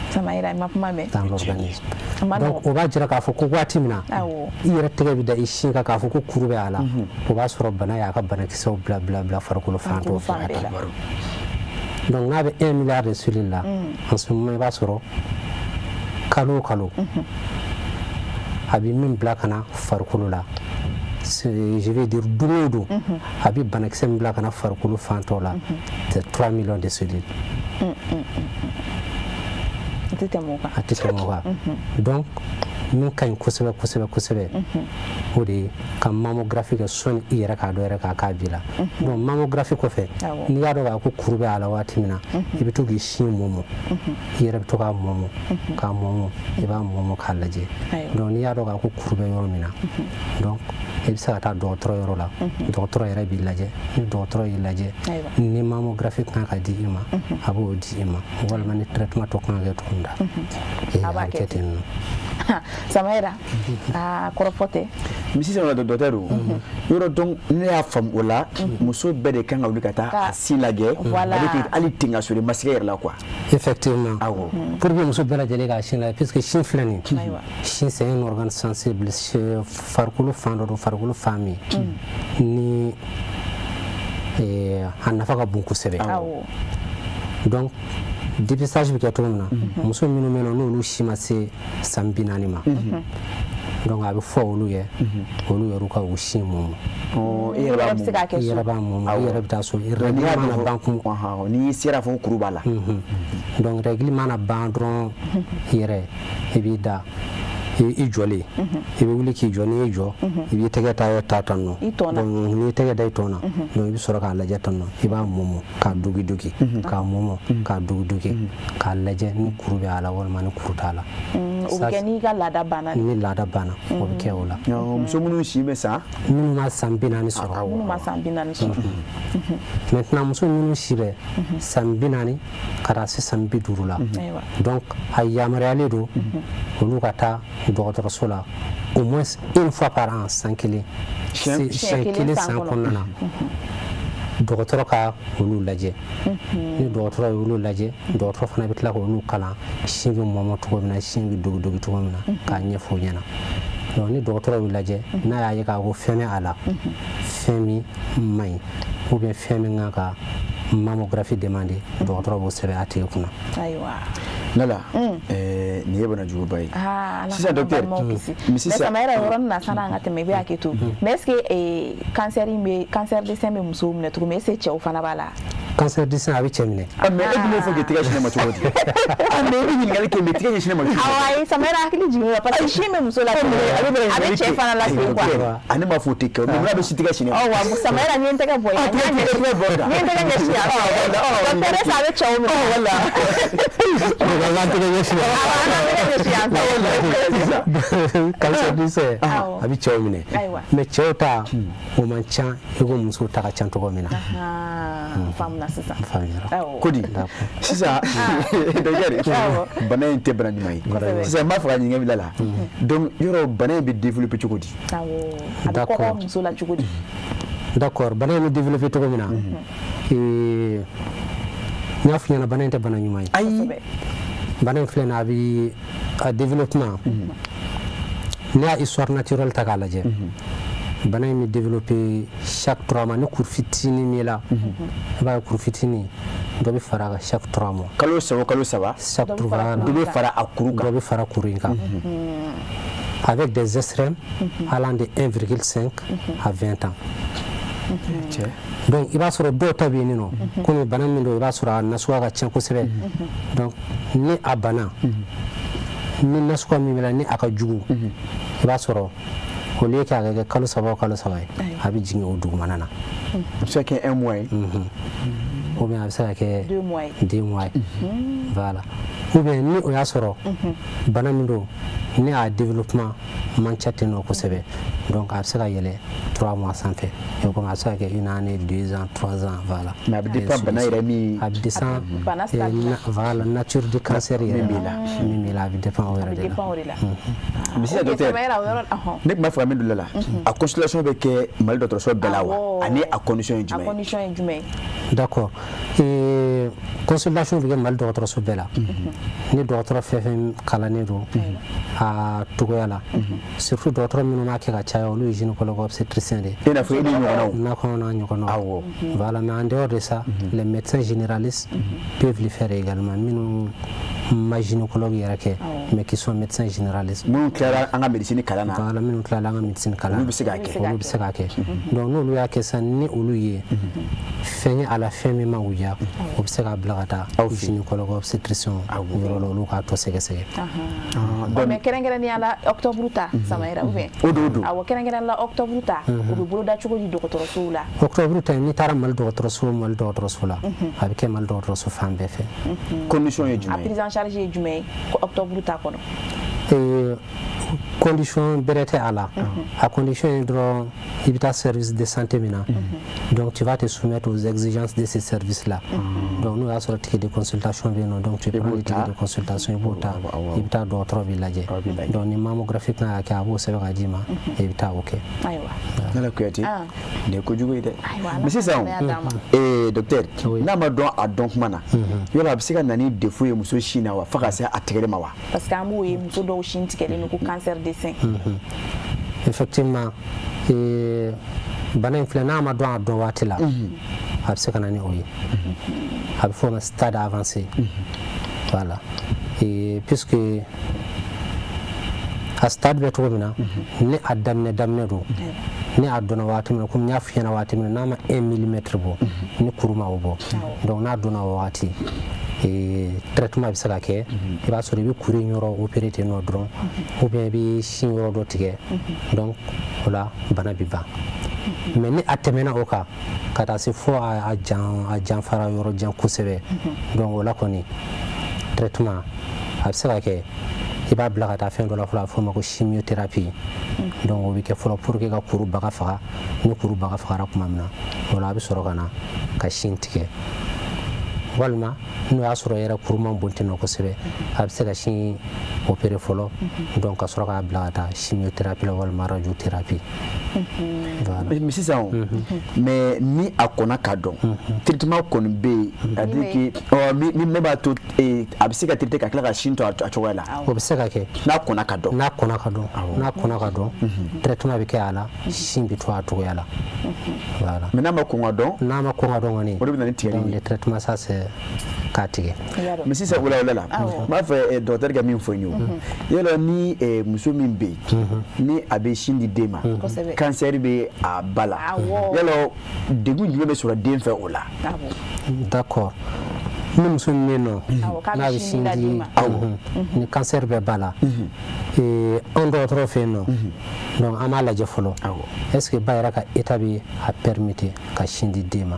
Samayira, i ma kuma mɛn. dans l'organisme. Donc o b'a jira k'a fɔ ko waati min na i yɛrɛ tɛgɛ bɛ da i sin kan k'a fɔ ko kuru bɛ a la, o b'a sɔrɔ bana y'a ka banakisɛw bila bila bila farikolo fan tɔw fɛ ka taa. Donc n'a bɛ 1 milliard de cellules la en ce moment, i b'a sɔrɔ kalo o kalo a bɛ min bila ka na farikolo la, je vais dire don o don a bɛ banakisɛ min bila ka na farikolo fan tɔw la, c'est 3 millions de cellules. A tɛ tɛmɛ o kan. A tɛ tɛmɛ o kan. Donc min ka ɲi kosɛbɛ kosɛbɛ kosɛbɛ, o de ye ka mammographie kɛ sɔnni i yɛrɛ k'a dɔn yɛrɛ k'a k'a b'i la. Donc mammographie kɔfɛ, n'i y'a dɔn k'a ko kuru bɛ a la waati min na, i bɛ to k'i sin mɔmɔ, i yɛrɛ bɛ to k'a mɔmɔ, k'a mɔmɔ, i b'a mɔmɔ k'a lajɛ. Donc n'i y'a dɔn k'a ko kuru bɛ yɔrɔ min na, donc i bɛ se ka taa dɔgɔtɔrɔ yɔrɔ la, dɔgɔtɔrɔ yɛrɛ b'i lajɛ. Ni dɔgɔtɔrɔ y'i lajɛ, ni mammographie kan ka di i ma, a b'o di i ma, walima ni traitement tɔ kan ka kɛ cogo min na, a bɛ kɛ ten nɔ. Samayira, aa, kɔrɔfɔ tɛ. Mais sisan la, docteur, yɔrɔ donc ne y'a faamu o la, muso bɛɛ de kan ka wuli ka taa a sin lajɛ, a bɛ k'i hali ten ka sɔrɔ i ma siga yɛrɛ la quoi. Effectivement. Awɔ. Pour que muso bɛɛ lajɛlen k'a sin lajɛ, puisque sin filɛ nin ye, sin c'est un organe sensible, farikolo fan dɔ don, farikolo fan min ni a nafa ka bon kosɛbɛ. Donc dépistage bɛ kɛ cogo min na, muso minnu bɛ yen nɔ n'olu si ma se san 40 ma, donc a bɛ fɔ olu ye, olu yɛrɛ ka u sin mɔmɔ. I yɛrɛ b'a bɛ se k'a kɛ i so. Yɛrɛ b'a mɔmɔ, i yɛrɛ bɛ taa so, N'i règle y'a mana dɔn ban kun n'i sera fɔ kuru b'a la. Donc règle mana ban dɔrɔn, i yɛrɛ i b'i da i jɔlen, i bɛ wuli k'i jɔ. N'i y'i jɔ, i b'i tɛgɛ ta ta tan nɔ. I tɔn na. Donc n'i tɛgɛ da i tɔn na, donc i bɛ sɔrɔ k'a lajɛ tan nɔ, i b'a mɔmɔ k'a dogi dogi, k'a mɔmɔ k'a dogi dogi, k'a lajɛ ni kuru bɛ a la walima ni kuru t'a la. O bɛ kɛ n'i ka laada banna. Ni laada banna, o bɛ kɛ o la. Muso minnu si bɛ san minnu ma san 40 sɔrɔ. Minnu ma san 40 sɔrɔ. Maintenant muso minnu si bɛ san 40 ka taa se san 50 la, donc a yamaruyalen don olu ka taa dɔgɔtɔrɔso la au moins une fois par an, san kelen, siɲɛ kelen san kɔnɔna na, dɔgɔtɔrɔ ka olu lajɛ. Ni dɔgɔtɔrɔ ye olu lajɛ, dɔgɔtɔrɔ fana bɛ tila k'olu kalan sin bɛ mɔmɔ cogo min na, sin bɛ dogidogi cogo min na, k'a ɲɛfɔ u ɲɛna. Donc ni dɔgɔtɔrɔ y'u lajɛ, n'a y'a ye k'a ko fɛn bɛ a la, fɛn min man ɲi ou bien fɛn min kan ka mammographie demander, dɔgɔtɔrɔ b'o sɛbɛn a tigi kunna. Ayiwa. Lala, nin ye bana juguba ye. Ah, Ala Sisan k'an docteur, balimaw kisi. Mais sisan Mais Samayira, yɔrɔnin na, sanni an ka tɛmɛ, i bɛ hakɛ to, mais est ce que cancer in bɛ, cancer de sein bɛ musow minɛ cogo min, est ce que cɛw fana b'a la? Cancer du sein a bɛ cɛ minɛ. Ah, mais e dun b'o fɔ k'i tɛgɛ sin ne ma cogo di? Ah, mais e bɛ ɲininkali kɛ, mais tigɛ ɲɛsin ne ma cogo di? Awɔ, ayi, Samayira hakili jiginnen la, parce que sin bɛ muso la cogo min, a bɛ cɛ fana la ten quoi. A ne m'a fɔ o tɛ kɛ, mais mun bɛ si tɛgɛ sin ne ma? Ɔ wa, Samayira, n'i ye n tɛgɛ bɔ yan, Ah, tɛgɛ bɔ kan. n'i ye n tɛgɛ ɲɛsin yan, docteur, est ce que a bɛ cɛw minɛ? Wala. An tɛgɛ ɲɛsin. Awɔ, an k'an tɛgɛ ɲɛsin yan. Cancer du sein a bɛ cɛw minɛ, mais cɛw ta o man ca i ko musow ta ka ca cogo min na. Ah, faamuna sisan. Faamuyara. Ko di sisan, docteur, bana in tɛ bana ɲuman ye. Sisan n b'a fɛ ka ɲininkali bila la. Donc yɔrɔ bana in bɛ développer cogo di? Awɔ, a bɛ kɔgɔ muso la cogo di? D'accord, bana in bɛ développer cogo min na, n y'a f'i ɲɛna, bana in tɛ bana ɲuman ye. Ayi. Bana in filɛ nin ye, a bɛ a développement, n'i y'a histoire naturelle ta k'a lajɛ, bana in bɛ développer chaque 3 mois. Ni kuru fitinin b'i la, i b'a ye kuru fitinin dɔ bɛ fara a kan chaque 3 mois. Kalo saba, kalo saba. Chaque 3. Dɔ bɛ fara a kuru kan. Dɔ bɛ fara kuru in kan avec des extrêmes allant de 1,5 à 20 ans. Donc i b'a sɔrɔ dɔw ta bɛ yen nɔ, komi bana min don, i b'a sɔrɔ a nasuguya ka ca kosɛbɛ. Donc ni a bana ni nasuguya min bɛ la, ni a ka jugu, i b'a sɔrɔ au lieu que a ka kɛ kalo saba o kalo saba ye, a bɛ jigin o dugumana na. A bɛ se ka kɛ un mois ye. Ou bien a bɛ se ka kɛ 2 mois ye. 2 mois ye, voilà. Ou bien ni o y'a sɔrɔ bana min don, ni a développement man ca ten nɔ kosɛbɛ, donc a bɛ se ka yɛlɛ 3 mois sanfɛ. Et comme a bɛ se ka kɛ une année, 2 ans, 3 ans, voilà. Mais a bɛ dépend bana yɛrɛ min. A bɛ dépend Bana stade la. Voilà, nature du cancer yɛrɛ Min b'i la. Min b'i la, a bɛ dépend o A yɛrɛ bɛ de la. dépend o de la. Mais sisan Ok, docteur, Samayira, o yɔrɔ ɔhɔn. ne tun b'a fɛ ka min don la, a consultation bɛ kɛ Mali dɔgɔtɔrɔso bɛɛ la wa? Awɔ. Ani a condition ye A jumɛn ye? condition ye jumɛn ye? D'accord. Et consultation bɛ kɛ Mali dɔgɔtɔrɔso bɛɛ la. Ni dɔgɔtɔrɔ fɛn fɛn kalannen don a togoya la, surtout dɔgɔtɔrɔ minnu b'a kɛ ka caya, olu ye gynécologue obstétricien de ye. I n'a fɔ e ni ɲɔgɔnnaw. N'a kɔnɔ n'a ɲɔgɔnnaw. Voilà, mais en dehors de ça, les médecins généralistes peuvent le faire également, minnu ma gynécologue yɛrɛ kɛ, mais qui sont médecins généralistes. Minnu tilara an ka médecine kalan na. Voilà, minnu tilala an ka médecine kalan. Olu bɛ se k'a kɛ. Olu bɛ se k'a kɛ. Donc n'olu y'a kɛ sisan, ni olu ye fɛn ye a la, fɛn min ma u diya, u bɛ se k'a bila ka taa Aw fɛ yen. gynécologue obstétricien yɔrɔ la, olu k'a tɔ sɛgɛsɛgɛ. Ɔ, mais kɛrɛnkɛrɛnnenya la, octobre ta, Samayira, ou bien? O don, o don. Awɔ, kɛrɛnkɛrɛnnenya la, octobre ta, o bɛ boloda cogo di dɔgɔtɔrɔsow la? Octobre ta, n'i taara Mali dɔgɔtɔrɔso, Mali dɔgɔtɔrɔso la, a bɛ kɛ Mali dɔgɔtɔrɔso fan bɛɛ fɛ. Condition ye A jumɛn ye? prise en charge ye jumɛn ye ko octobre ta kɔnɔ? Condition bɛrɛ tɛ a la. A condition ye dɔrɔn, i bɛ taa service de santé min na, donc tu vas te soumettre aux exigences de ces services là. Donc n'o y'a sɔrɔ ticket de consultation bɛ yen nɔ, donc tu prends b'o le ta. ticket de consultation, i b'o ta. Awɔ. I bɛ taa, dɔgɔtɔrɔ b'i lajɛ. Awɔ, b'i lajɛ. Donc ni mammographie kan ka kɛ, a b'o sɛbɛn ka d'i ma, i bɛ taa o kɛ. Ayiwa. Nala Kuyate, nin ye kojugu ye dɛ. Ayiwa, Ala Mais sisan ka kɛnɛya d'an ma. Docteur, Oui. n'a ma dɔn a dɔn kuma na, yɔrɔ a bɛ se ka na ni défaut ye muso sin na wa, fo ka se a tigɛli ma wa? Parce que an b'o ye, muso dɔw sin tigɛlen don ko cancer de sein. Effectivement, bana in filɛ, n'a ma dɔn a dɔn waati la, a bɛ se ka na ni o ye. A bɛ fɔ o ma stade avancé. Voilà, et puisque a stade bɛ cogo min na, ni a daminɛ daminɛ don, ni a donna waati min na, komi n y'a f'i ɲɛna waati min na, n'a ma 1 millimètre bɔ, ni kuru ma o bɔ, donc n'a donna o wagati, traitement bɛ se ka kɛ. I b'a sɔrɔ i bɛ kuru in yɔrɔ opérer ten nɔ dɔrɔn, ou bien i bɛ sin yɔrɔ dɔ tigɛ. Donc o la, bana bɛ ban. Mais ni a tɛmɛna o kan ka taa se fo a jan, a janfara yɔrɔ jan kosɛbɛ, donc o la kɔni, traitement a bɛ se ka kɛ, i b'a bila ka taa fɛn dɔ la fɔlɔ, a bɛ f'o ma ko chimiothérapie. Donc o bɛ kɛ fɔlɔ pour que ka kuru baga faga. Ni kuru baga fagara tuma min na, o la a bɛ sɔrɔ ka na ka sin tigɛ. Walima n'o y'a sɔrɔ yɛrɛ kuru man bon ten nɔ kosɛbɛ, a bɛ se ka sin opérer fɔlɔ, donc ka sɔrɔ k'a bila ka taa chimiothérapie la walima radiothérapie. Voilà. Mais sisan o, mais ni a kɔnna ka dɔn, traitement kɔni bɛ yen, c'est-à-dire que ɔ min b'a to a bɛ se ka traiter ka tila ka sin to a cogoya la? O bɛ se ka kɛ. N'a kɔnna ka dɔn. N'a kɔnna ka dɔn, n'a kɔnna ka dɔn, traitement bɛ kɛ a la, sin bɛ to a cogoya la. Voilà. Mais n'a ma kɔn ka dɔn? N'a ma kɔn ka dɔn kɔni, O de bɛ na ni tigɛli donc ye. le traitement, ça c'est k'a tigɛ. Mais sisan o la n b'a fɛ docteur ka min fɔ n ye, o yala ni muso min bɛ yen, ni a bɛ sin di den ma, cancer bɛ a ba la, yala degun jumɛn bɛ sɔrɔ den fɛ o la? D'accord, ni muso min bɛ yen nɔ, k'a bɛ n'a bɛ sin sin di di, den ma. Ni cancer bɛ ba la, anw dɔgɔtɔrɔ fɛ yen nɔ, donc an b'a lajɛ fɔlɔ, est ce que ba yɛrɛ ka état bɛ a permettre ka sin di den ma?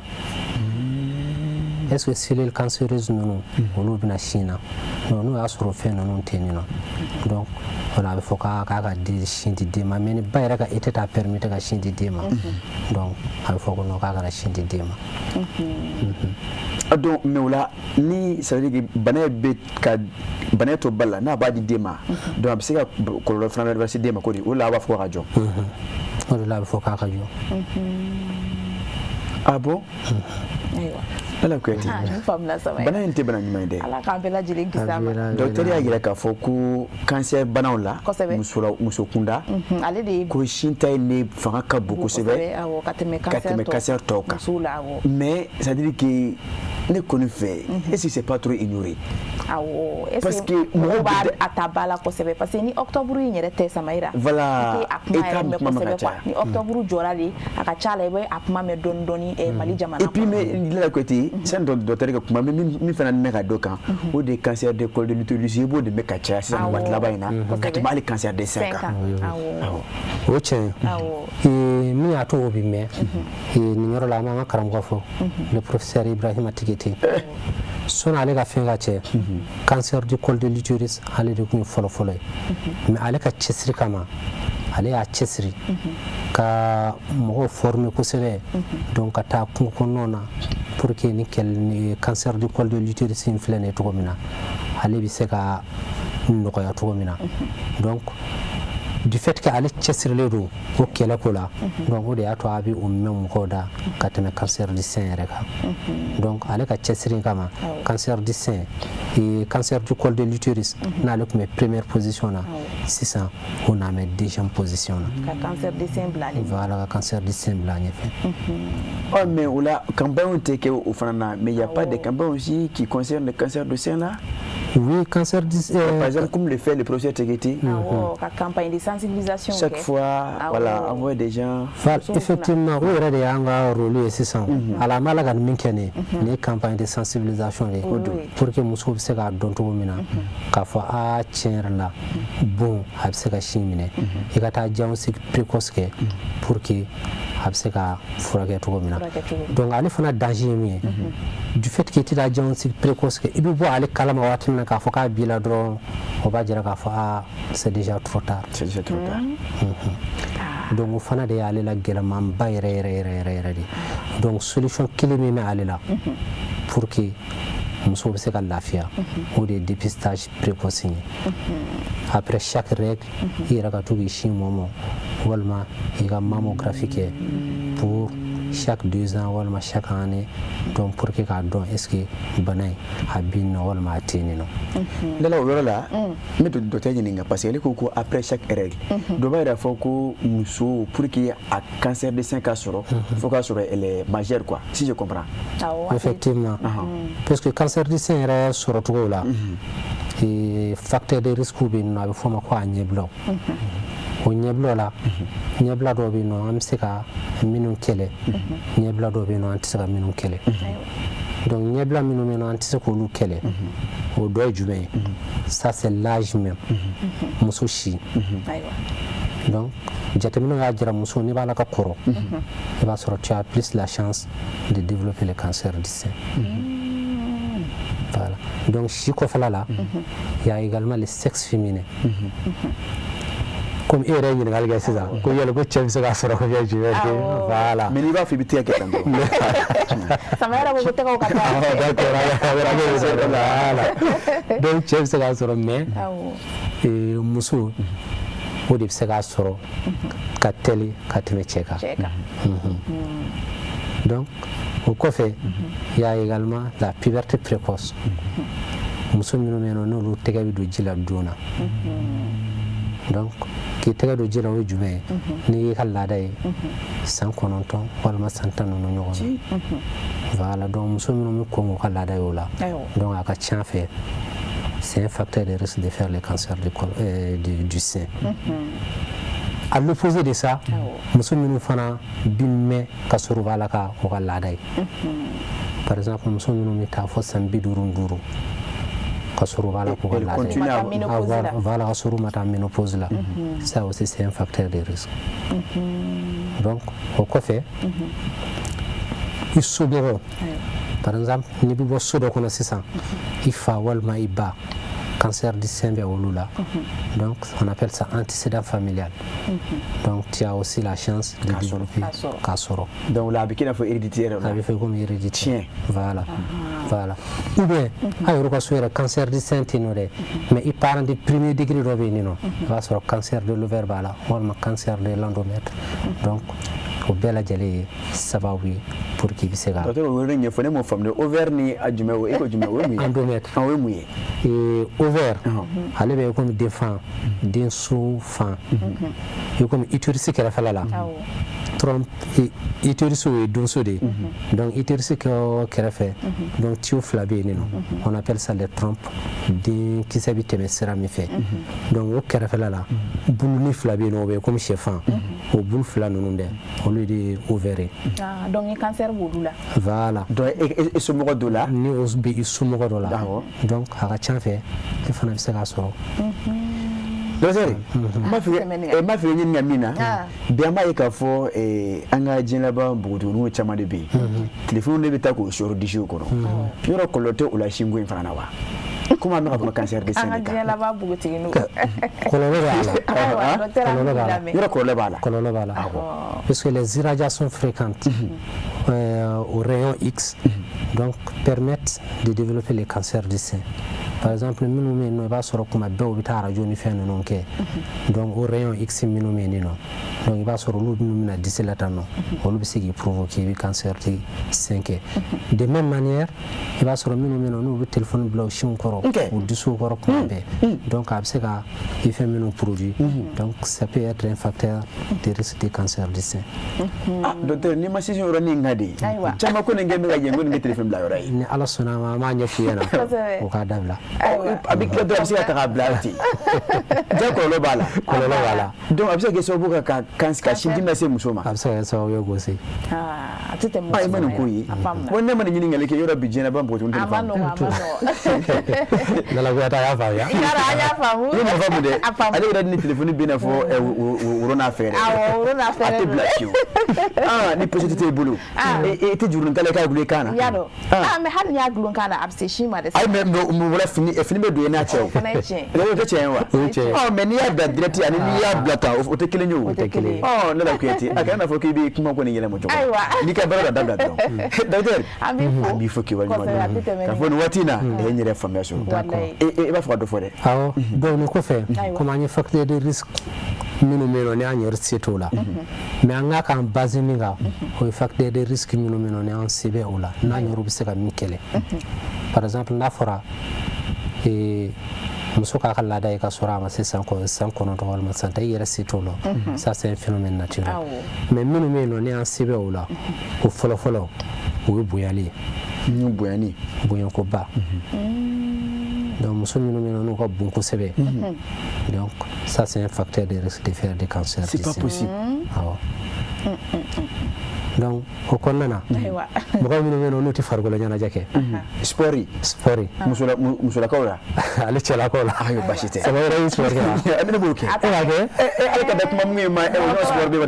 Est ce que cellule cancéreuse ninnu, olu bɛna sin na? Donc n'o y'a sɔrɔ fɛn ninnu tɛ yen nɔ, donc voilà, a bɛ fɔ k'a ka sin di den ma. Mais ni ba yɛrɛ ka état t'a permettre ka sin di den ma, donc a bɛ fɔ ko non, k'a kana sin di den ma. Ah, donc mais o la, ni ça veut dire que bana bɛ ka bana to ba la, n'a b'a di den ma, donc a bɛ se ka kɔlɔlɔ fana wɛrɛ lase den ma ko de, o de la a b'a fɔ k'a ka jɔ. O de la a bɛ fɔ k'a ka jɔ. Ah bon. Ayiwa. Ala Kuyate. Ah, nin faamuna, Samaïla. Bana in tɛ bana ɲuman ye dɛ. Ala k'an bɛɛ lajɛlen kisi a ma. Docteur y'a jira k'a fɔ ko cancer banaw la, Kosɛbɛ. muso la, muso kunda, Ale de ye ko sin ta in ne fanga ka bon kosɛbɛ awɔ, ka tɛmɛ ka tɛmɛ cancer tɔw kan. Musow la, awɔ. Mais c'est à dire que ne kɔni fɛ, est-ce que c'est pas trop ignoré? Awɔ, est-ce Parce que mɔgɔw mɔgɔw b'a bɛ a ta ba la kosɛbɛ, parce que ni octobre in yɛrɛ tɛ, Samayira, Voilà, i tɛ a kuma e t'a yɛrɛ mɛn kuma mɛn ka kosɛbɛ quoi. caya. Ni octobre jɔra de, a ka ca la i bɛ a kuma mɛn dɔɔni dɔɔni Mali jamana Et puis kɔnɔ. Mais Lala Kuyate, sani docteur ka kuma, min fana mɛn ka dɔ kan, o de ye cancer de col de l'utérus. I b'o de mɛn ka caya sisan nin waati laban in na ka tɛmɛ hali cancer de sein kan. Awɔ. O tiɲɛ. Awɔ. Min y'a to o bɛ mɛn nin yɔrɔ la, an b'an ka karamɔgɔ fɔ, le professeur Ibrahima Tigete. Sɔnni ale ka fɛn ka cɛ, cancer du col de l'utérus, ale de tun ye fɔlɔ fɔlɔ ye. Mais ale ka cɛsiri kama, ale y'a cɛsiri ka mɔgɔw former kosɛbɛ, donc ka taa kungo kɔnɔnaw na pour que ni kɛlɛ ni cancer du col de l'utérus in filɛ nin ye cogo min na, ale bɛ se ka nɔgɔya cogo min na. Donc Du fait que ale cɛsirilen don o kɛlɛ ko la, donc o de y'a to a bɛ o mɛn mɔgɔw da ka tɛmɛ cancer du sein yɛrɛ kan. Donc ale ka cɛsiri kama, cancer du sein et cancer du col de l'utérus, n'ale tun bɛ première position na, sisan o n'a mɛn deuxième position na. Ka cancer du sein bila ale ɲɛ. Voilà, ka cancer du sein bila ɲɛfɛ. Oh, mais o la campagne tɛ kɛ o fana na, mais il y a pas de campagne aussi qui concerne le cancer du sein là? Oui, cancer du Par exemple, comme le fait le professeur Tekete. Awɔ, ka campagne de sensibilisation. Chaque kɛ. fois, voilà, envoyer des gens. Voilà, effectivement, o yɛrɛ de y'an ka rôle ye sisan. Ala an b'a la ka nin min kɛ nin ye, nin ye campagne de sensibilisation de ye pour que musow bɛ se k'a dɔn cogo min na k'a fɔ aa, tiɲɛ yɛrɛ la, bon, a bɛ se ka sin minɛ, i ka taa diagnostic précoce kɛ pour que a bɛ se ka furakɛ cogo min na. Furakɛ cogo min. Donc ale fana danger ye min ye, du fait que i tɛ taa diagnostic précoce kɛ, i bɛ bɔ ale kalama waati min na k'a fɔ k'a b'i la dɔrɔn, o b'a jira k'a fɔ aa, c'est déjà trop tard. C'est déjà trop tard. Donc o fana de y'ale la gɛlɛmanba yɛrɛ yɛrɛ yɛrɛ yɛrɛ yɛrɛ de. Donc solution kelen min bɛ ale la pour que musow bɛ se ka lafiya, o de ye dépistage précoce ye. Après chaque règle, i yɛrɛ ka to k'i sin mɔmɔ walima i ka mammographie kɛ pour chaque 2 ans walima chaque année, donc pour que k'a dɔn est ce que bana in a bɛ yen nɔ walima a tɛ yen nɔ. Lala, o yɔrɔ la, n bɛ docteur ɲininka parce que ale ko ko après chaque règle, dɔ b'a yira fɔ ko muso, pour que a cancer de sein ka sɔrɔ, fo k'a sɔrɔ elle est majeure quoi, si je comprends. Effectivement, parce que cancer du sein yɛrɛ sɔrɔcogo la, facteur de risque bɛ yen nɔ, a bɛ f'o ma ko a ɲɛbilaw. O ɲɛbilaw la, ɲɛbila dɔw bɛ yen nɔ, an bɛ se ka minnu kɛlɛ, ɲɛbila dɔw bɛ yen nɔ, an tɛ se ka minnu kɛlɛ. Donc ɲɛbila minnu bɛ yen nɔ, an tɛ se k'olu kɛlɛ, o dɔ ye jumɛn ye? Ça, c'est l'âge même, muso si. Donc jateminɛw y'a jira, muso n'i b'a la ka kɔrɔ, i b'a sɔrɔ tu as plus la chance de développer le cancer du sein. Voilà. Donc si kɔfɛla la, il y a également le sexe féminin. Comme e yɛrɛ ye ɲininkali kɛ sisan ko yala ko cɛ bɛ se k'a sɔrɔ ko kɛ jumɛn ye, voilà. Mais n'i b'a fɔ i bɛ tɛgɛ kɛ tan dɔrɔn. Sama yɛrɛ ko ko tɛgɛw ka taa. D'accord, voilà. Donc cɛ bɛ se k'a sɔrɔ, mais muso o de bɛ se k'a sɔrɔ ka teli ka tɛmɛ cɛ kan. Cɛ kan. Donc o kɔfɛ, il y a également la puberté précoce. Muso minnu bɛ yen nɔ, n'olu tɛgɛ bɛ don ji la joona. Donc k'i tɛgɛ don ji la, o ye jumɛn ye? N'i y'i ka laada ye san 9 walima san 10 ninnu ɲɔgɔn na, voilà. Donc muso minnu bɛ kɔn k'u ka laada ye o la, donc a ka ca fɛ, c'est un facteur de risque de faire le cancer du sein. À l'opposé de ça, muso minnu fana bi mɛn ka sɔrɔ u b'a la ka u ka laada ye, par exemple muso minnu bɛ taa fɔ san 55 ka sɔrɔ u b'a la k'u ka laada ye, voilà, ka sɔrɔ u ma taa ménopause la, ça aussi, c'est un facteur de risque. Donc o kɔfɛ, i somɔgɔw, par exemple n'i bɛ bɔ so dɔ kɔnɔ sisan, i fa walima i ba, cancer du sein bɛ olu la, donc on appelle ça antécédent familial. Donc tu as aussi la chance de développer k'a sɔrɔ. Donc là a bɛ k'i n'a fɔ héréditaire. A bɛ fɔ komi héréditaire. Voilà, ou bien a yɛrɛ ka so yɛrɛ, cancer du sein tɛ yen nɔ dɛ, mais i parent de premier degré dɔ bɛ yen nɔ, i b'a sɔrɔ cancer de l'ovaire b'a la walima cancer de l'endomètre. Donc o bɛɛ lajɛlen ye sababu ye pour que i bɛ se ka. Docteur, o yɔrɔ ɲɛfɔ, ne m'o faamu dɛ. Ovaire ni a jumɛn o, e ko jumɛn, o ye mun ye? Endomètre. O ye mun ye? Ovaire, ale bɛ komi den fan, denso fan, i komi utérus kɛrɛfɛla la, trompe. Utérus, o ye donso de ye. Donc utérus kɛrɛfɛ, donc tuyau fila bɛ yen nɔ, on appelle ça les trompes, den kisɛ bɛ tɛmɛ sira min fɛ. Donc o kɛrɛfɛla la, buluni fila bɛ yen nɔ, o bɛ komi sɛfan. O bulu fila ninnu dɛ, olu de ye ovaire ye. Donc ni cancer b'olu la. Voilà. Donc e somɔgɔ dɔ la. Ni o bɛ i somɔgɔ dɔ la, donc a ka ca fɛ, e fana bɛ se k'a sɔrɔ. Docteur, n b'a fɛ i ɲininka min na bi, an b'a ye k'a fɔ an ka diɲɛ laban npogotigininw caman de bɛ yen, telefɔni de bɛ taa k'o sɔrɔ disiw kɔnɔ. Yɔrɔ kɔlɔlɔ tɛ o la sinko in fana na wa? Komi an bɛ ka kuma cancer de sein de kan. An ka diɲɛ laban npogotigininw. Kɔlɔlɔ b'a la. Kɔlɔlɔ b'a la. Yɔrɔ kɔlɔlɔ b'a la. Kɔlɔlɔ b'a la, puisque les irradiations fréquentes au rayon X donc permettent de développer les cancers du sein. Par exemple, minnu bɛ yen nɔ, i b'a sɔrɔ kuma bɛɛ u bɛ taa arajo ni fɛn ninnu kɛ, donc o rayon X minnu bɛ yen nɔ, donc i b'a sɔrɔ olu minnu bɛna disi la tan nɔ, olu bɛ se k'i provoquer, i bɛ cancer du sein kɛ. De même manière, i b'a sɔrɔ minnu bɛ yen nɔ, n'u bɛ téléphone bila u sinw kɔrɔ, u disiw kɔrɔ kuma bɛɛ, donc a bɛ se ka effet minnu produit, donc ça peut être un facteur de risque de cancer du sein. Ah, docteur, n'i ma sinsin yɔrɔnin kan de, caman ko nin kɛ bɛ ka yen, ko nin kɛ téléphone bila yɔrɔ ye. Ni Ala sɔnna a ma, an b'a ɲɛf'u ɲɛna, o k'a dabila. A bɛ tila dɔrɔn, a bɛ se ka ta k'a bila ten, ja kɔlɔlɔ b'a la. Kɔlɔlɔ b'a la. Donc a bɛ se ka kɛ sababu ka sindimi lase muso ma. A bɛ se ka kɛ sababu ye k'o se. A tɛ tɛmɛ. I ma nin ko ye wa, ne ma nin ɲininkali kɛ yɔrɔ bi, diɲɛlaban mɔgɔ tɛ. A ma nɔgɔn, a ma nɔgɔn. Lala Kuyate y'a faamuya. Yɔrɔ an y'a faamu. I ye nafa mun dɛ, ale yɛrɛ ni téléphone bɛ n'a fɔ woro n'a fɛɛrɛ. Awɔ, woro n'a fɛɛrɛ. A tɛ bila fiyewu. Ah, ni pochette t'e bolo, e tɛ jurunin kala k'a gulon i kan na. I y'a dɔn. Ah, mais hali n'i y'a gulon kan na, a bɛ se sin ma dɛ. Ayi, mais mun wala fini bɛ don i n'a cɛ o. O fana ye tiɲɛ. O tɛ tiɲɛ ye wa? O ye tiɲɛ ye. Ɔ, mais n'i y'a bila direct ani n'i y'a bila tan, o tɛ kelen ye o. O tɛ kelen ye. Ɔ, ne la Kuyate, a kana fɔ k'i bɛ kuma ko nin yɛlɛma cogo. Ayiwa. N'i ka baara la dabila dɔrɔn. Docteur. An b'i fo. An b'i fo k'i waleɲuman dɔn. K'a fɔ nin waati in na, e ye n yɛrɛ faamuya sɔrɔ. E b'a fɛ ka dɔ fɔ dɛ. Awɔ, donc nin kɔfɛ, komi an ye facteur de risque minnu bɛ yen nɔ, ni an yɛrɛ se t'o la, mais an ka k'an base min kan, o ye facteur de risque minnu bɛ yen nɔ, ni an se bɛ o la, n'an yɛrɛ bɛ se ka min kɛlɛ. Par exemple, n'a fɔra muso k'a ka laada ye ka sɔrɔ a ma se san 9 walima san 10, i yɛrɛ se t'o la, ça c'est un phénomène naturel. Mais minnu bɛ yen nɔ, ni an se bɛ o la, o fɔlɔ-fɔlɔ, o ye bonyali ye. Bonyani. Bonyakoba. Donc muso minnu bɛ yen nɔ, n'u ka bon kosɛbɛ, donc ça c'est un facteur de risque de faire des cancers. C'est pas possible. Awɔ. Donc o kɔnɔna na, mɔgɔ minnu bɛ yen nɔ, n'u tɛ farikolo ɲɛnajɛ kɛ. Sport. Sport. Musolakaw la. Ale cɛlakaw la. Ayiwa, baasi tɛ. Saba yɛrɛ ye sport kɛ wa? A bɛ ne b'o kɛ. E b'a kɛ? Ale ka da kuma mun ye ma, o ɲɔgɔn sport bɛ wa?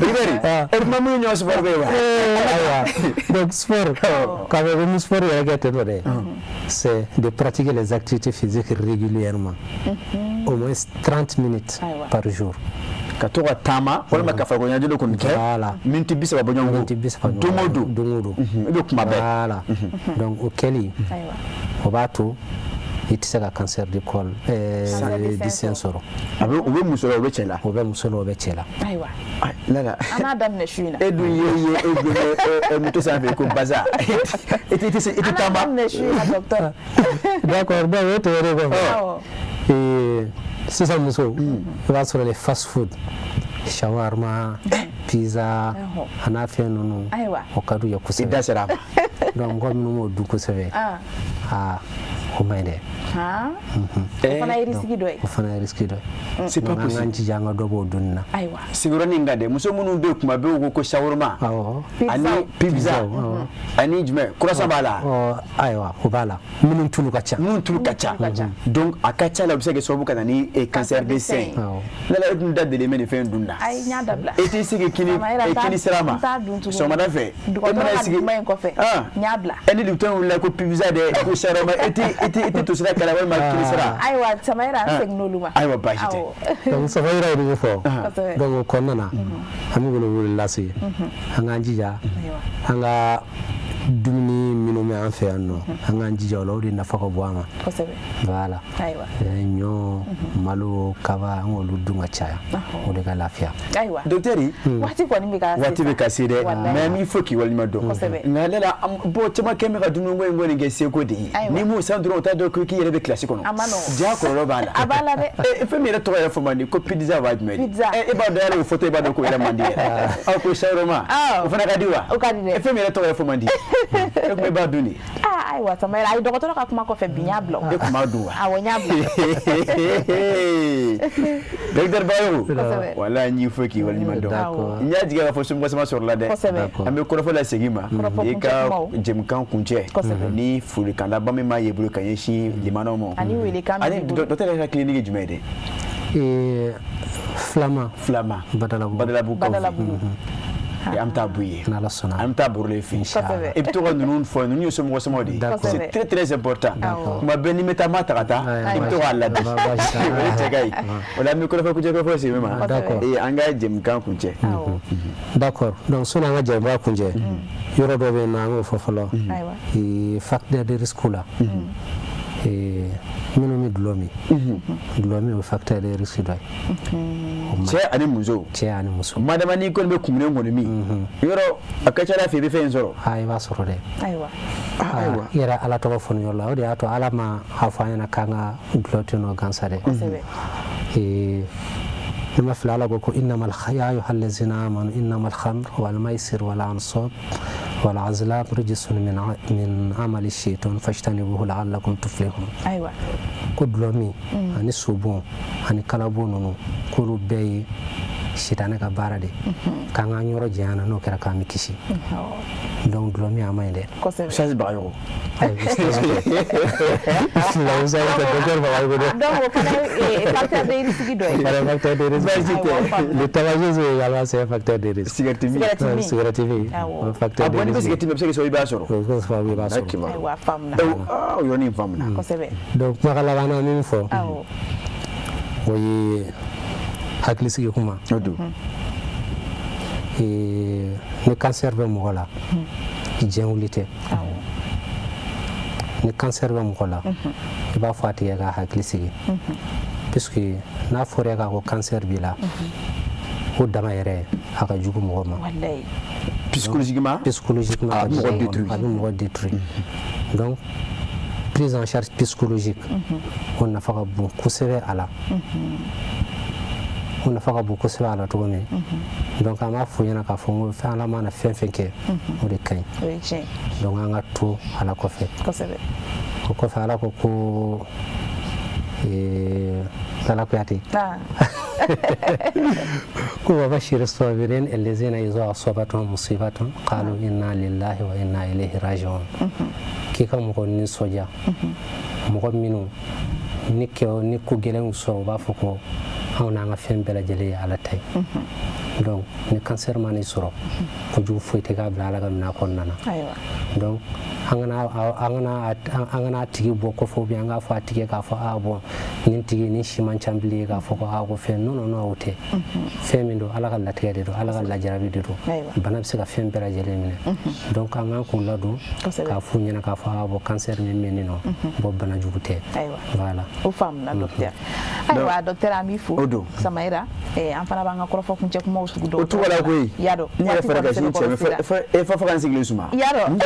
Iberi, e kuma mun ɲɔgɔn sport bɛ wa? Ayiwa, donc sport, k'a fɔ ko ni sport yɛrɛ kɛ ten tɔ dɛ, c'est de pratiquer les activités physiques régulièrement, au moins 30 minutes par jour. Ka to ka taama walima ka farikolo ɲɛnajɛ dɔ kɔni kɛ. Voilà. Miniti 30 bɔ ɲɔgɔn kɔ. Miniti 30. Don o don. Don o don. I bɛ kuma bɛɛ. Voilà. Donc o kɛli, o b'a to i tɛ se ka cancer du col du sein sɔrɔ. A bɛ, o bɛ muso la, o bɛ cɛ la. O bɛ muso la, o bɛ cɛ la. Ayiwa. Lala. An b'a daminɛ su in na. E dun ye e dun moto sanfɛ ko baza. E tɛ taama. An b'a daminɛ su in na, docteur. D'accord, donc o tɛmɛnen kɔfɛ, sisan muso, i b'a sɔrɔ les fast food, shawarma, pizza, a n'a fɛn ninnu, o ka d'u ye kosɛbɛ. I da sera a ma. Donc mɔgɔ minnu b'o dun kosɛbɛ, aa, o man ɲi dɛ. O fana ye risque dɔ ye. O fana ye risque dɔ ye. C'est pas possible. An k'an jija an ka dɔ bɔ o dunni na. Ayiwa. Sigiyɔrɔnin kan dɛ, muso minnu bɛ yen kuma bɛɛ u ko ko shawarma. Ani pizza. Ani jumɛn, croissant b'a la. Ayiwa, o b'a la. Minnu tulu ka ca. Minnu tulu ka ca. Donc a ka ca la, o bɛ se ka kɛ sababu ka na ni cancer de sein. Lala, e dun da delilen bɛ nin fɛn in dun na. Ayi, n y'a dabila. E t'i sigi kini sira ma. N t'a dun tuguni. Sɔgɔmada fɛ. E mana sigi kuma in kɔfɛ. N y'a bila. E ni Lipton wulila ko pizza dɛ, ko shawarma, e tɛ to sira kala walima kini sira. Ayiwa, Samayira, an seginna olu ma. Ayiwa, baasi tɛ. Donc Samayira ye min fɔ, donc o kɔnɔna na, an bɛ wele lase, an k'an jija an ka dumuni minnu bɛ an fɛ yan nɔ, an k'an jija o la, o de nafa ka bon an ma. Voilà. Ɲɔ, malo, kaba, an k'olu dun ka caya, o de ka lafiya. Ayiwa. Docteur. Waati kɔni bɛ ka se. Waati bɛ ka se dɛ, mais an b'i fo k'i waleɲuman dɔn. Nka ne la, bon, caman kɛ bɛ ka dumuniko in kɔni kɛ seko de ye. N'i m'o san dɔrɔn, o t'a dɔn k'i yɛrɛ bɛ kilasi kɔnɔ. A ma nɔgɔn. Ja kɔlɔlɔ b'a la. A b'a la dɛ. Fɛn min yɛrɛ tɔgɔ yɛrɛ fɔ man di, ko pizza b'a jumɛn de? Pizza. E b'a dɔn yɛrɛ, o photo, i b'a dɔn k'o yɛrɛ man di yɛrɛ. Aw ko shawarma. O fana ka di wa? O ka di dɛ. Fɛn min yɛrɛ tɔgɔ yɛrɛ fɔ man di. E kun b'a dun de. Ah, ayiwa, Samayira, ayi, dɔgɔtɔrɔ ka kuma kɔfɛ bi, n y'a bila. E kun b'a dun wa? Awɔ, n y'a bila. Docteur Bayo, walahi n y'i fo k'i waleɲuman dɔn. N y'a jigin k'a fɔ somɔgɔ sama sɔrɔla dɛ. An bɛ kɔrɔfɔ lasegin ma. I ka jɛmukan kuncɛ ni folikan laban min b'a ye bolo ka ɲɛsin limanaw ma. Ani welekan min b'i bolo. Ani docteur yɛrɛ ka clinique ye jumɛn ye dɛ? Filama. Filama. Badalabugu. Badalabugu. Badalabugu. An bɛ taa Buye. N'Ala sɔnna. An bɛ taa baro le fɛ. I bɛ to ka ninnu fɔ, ninnu ye somɔgɔ somɔgɔ de ye. C'est très très important. Kuma bɛɛ n'i bɛ taa ma ta ka taa, i bɛ to k'a ladi. O de cɛ ka ɲi. O la an bɛ kɔrɔfɔ kuncɛ kɔrɔfɔ sigi min ma. An ka jɛmukan kuncɛ. D'accord. Donc sɔnni an ka jɛmukan kuncɛ, yɔrɔ dɔ bɛ yen nɔ, an k'o fɔ fɔlɔ. Facteur de risque la. Minnu bɛ dulɔ min, dulɔ min o facteur de risque dɔ ye. Cɛ ani muso. Cɛ ani muso. Madama n'i kɔni bɛ kumunen kɔni min, yɔrɔ a ka ca ala fɛ i bɛ fɛn in sɔrɔ. Aa, i b'a sɔrɔ dɛ. Ayiwa. Ayiwa. I yɛrɛ Ala tɔgɔ fɔ nin yɔrɔ la, o de y'a to Ala ma a fɔ an ɲɛna k'an ka dulɔ to yen nɔ gansan dɛ. Kosɛbɛ. Ni ma fili, Ala ko ko innamal ya ayyuhal ladzina amanu innamal khamr wal maisir wal ansab wal azlam rijsun min amali shaitan fajtanibuhu la'allakum tuflihun. Ayiwa. Ko dulɔ min ani sobon ani kalabon ninnu, k'olu bɛɛ ye sitanɛ ka baara de, k'an k'an yɔrɔ janya na, n'o kɛra k'an bɛ kisi. Donc dulɔ min a man ɲi dɛ. Kosɛbɛ. Ustaz Bagayogo. La Ustaz tɛ, docteur Bagayogo dɛ. Donc o fana ye facteur de risque dɔ ye. Fana facteur de risque. Baasi tɛ. Le tabagisme également, c'est un facteur de risque. Cigarette min. Cigarette min. Cigarette min. Awɔ. Facteur Ah de bon, n'i bɛ risque. cigarette min, a bɛ se ka kɛ sababu i b'a sɔrɔ. O bɛ kɛ sababu ye i b'a sɔrɔ. Ayiwa, a faamuna. Ah, o yɔrɔnin faamuna. Kosɛbɛ. Donc kumakan laban na, min fɔ, Awɔ. o ye hakilisigi kuma. O don. Ni cancer bɛ mɔgɔ la, diɲɛ wuli tɛ. Ni cancer bɛ mɔgɔ la, i b'a fɔ a tigi ka hakili sigi, puisque n'a fɔra e k'a ko cancer b'i la, o dama yɛrɛ a ka jugu mɔgɔ ma. Wallahi. Psychologiquement. Psychologiquement, A bɛ mɔgɔ détruire. A bɛ mɔgɔ détruire. Donc prise en charge psychologique, o nafa ka bon kosɛbɛ a la. O nafa ka bon kosɛbɛ a la cogo min, donc an b'a f'u ɲɛna k'a fɔ n ko fɛn, Ala mana fɛn fɛn kɛ, o de ka ɲi. O ye tiɲɛ ye. Donc an ka to Ala kɔfɛ. Kosɛbɛ. O kɔfɛ, Ala ko ko Ala Kuyate ko wa bashiri sabirin allazina iza asabatuhum musibatun qalu inna lillahi wa inna ilayhi raji'un, k'i ka mɔgɔ nisɔndiya, mɔgɔ minnu ni kɛ ni ko gɛlɛn sɔrɔ, u b'a fɔ ko anw n'an ka fɛn bɛɛ lajɛlen ye Ala ta ye. Donc ni cancer ma n'i sɔrɔ, kojugu foyi tɛ k'a bila Ala ka minɛn kɔnɔna na. Donc an kana a tigi bɔ kɔfɛ, ou bien an k'a fɔ a tigi k'a fɔ aa bon, nin tigi nin si man ca bilen, k'a fɔ ko aa ko fɛn, non non non, o tɛ. Fɛn min don, Ala ka latigɛ de don, Ala ka lajarabi de don. Bana bɛ se ka fɛn bɛɛ lajɛlen minɛ. Donc an kan k'u ladon, k'a f'u ɲɛna k'a fɔ aa bon, cancer min bɛ nin nɔ, bon, bana jugu tɛ. Voilà. O faamuna, docteur. Ayiwa docteur, an b'i fo. O don. Samayira, an fana b'an ka kɔrɔfɔ kuncɛ kumaw sugu dɔw. O cogo la koyi. Y'a dɔn. N yɛrɛ fɛrɛ ka sin cɛ e fa fo ka n sigilen suma. Y'a dɔn.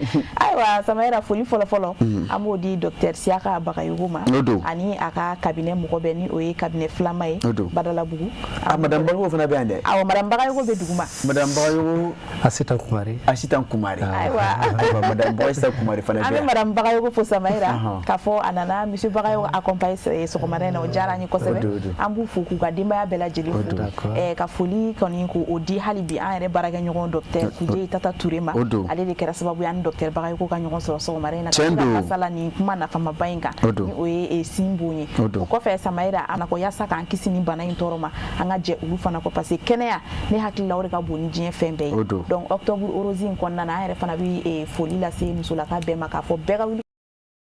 Ayiwa Samayira, foli fɔlɔ fɔlɔ, an b'o di docteur Siyaka Bagayogo ma ani a ka cabinet mɔgɔ bɛɛ, ni o ye cabinet filama ye Badalabugu. Ah, madame Bagayogo fana bɛ yan dɛ. Awɔ, madame Bagayogo bɛ duguma. Madame Bagayogo. Asitan Kumare. Asitan Kumare. Ayiwa. Madame Bagayogo Asitan Kumare fana bɛ An yan. bɛ madame Bagayogo fo Samayira, k'a fɔ a nana monsieur Bagayogo accompagner sɔgɔmada in na, o diyara an ye kosɛbɛ. An b'u fo k'u ka denbaya bɛɛ lajɛlen fo. Ka foli kɔni k'o di hali bi an yɛrɛ baarakɛɲɔgɔn docteur Kuje Tata Ture ma. Ale de kɛra sababu ye an ni docteur Bagayogo ka ɲɔgɔn sɔrɔ sɔgɔmada in na. Tiɲɛ don. Ka masala nin kuma nafamaba in kan, ni o ye sin bon ye. O kɔfɛ Samayira, an ko yaasa k'an kisi nin bana in tɔɔrɔ ma, an ka jɛ olu fana kɔ, parce que kɛnɛya, ne hakili la, o de ka bon ni diɲɛ fɛn bɛɛ ye. Donc octobre rose in kɔnɔna na, an yɛrɛ fana bɛ foli lase musolaka bɛɛ ma, k'a fɔ bɛɛ ka wuli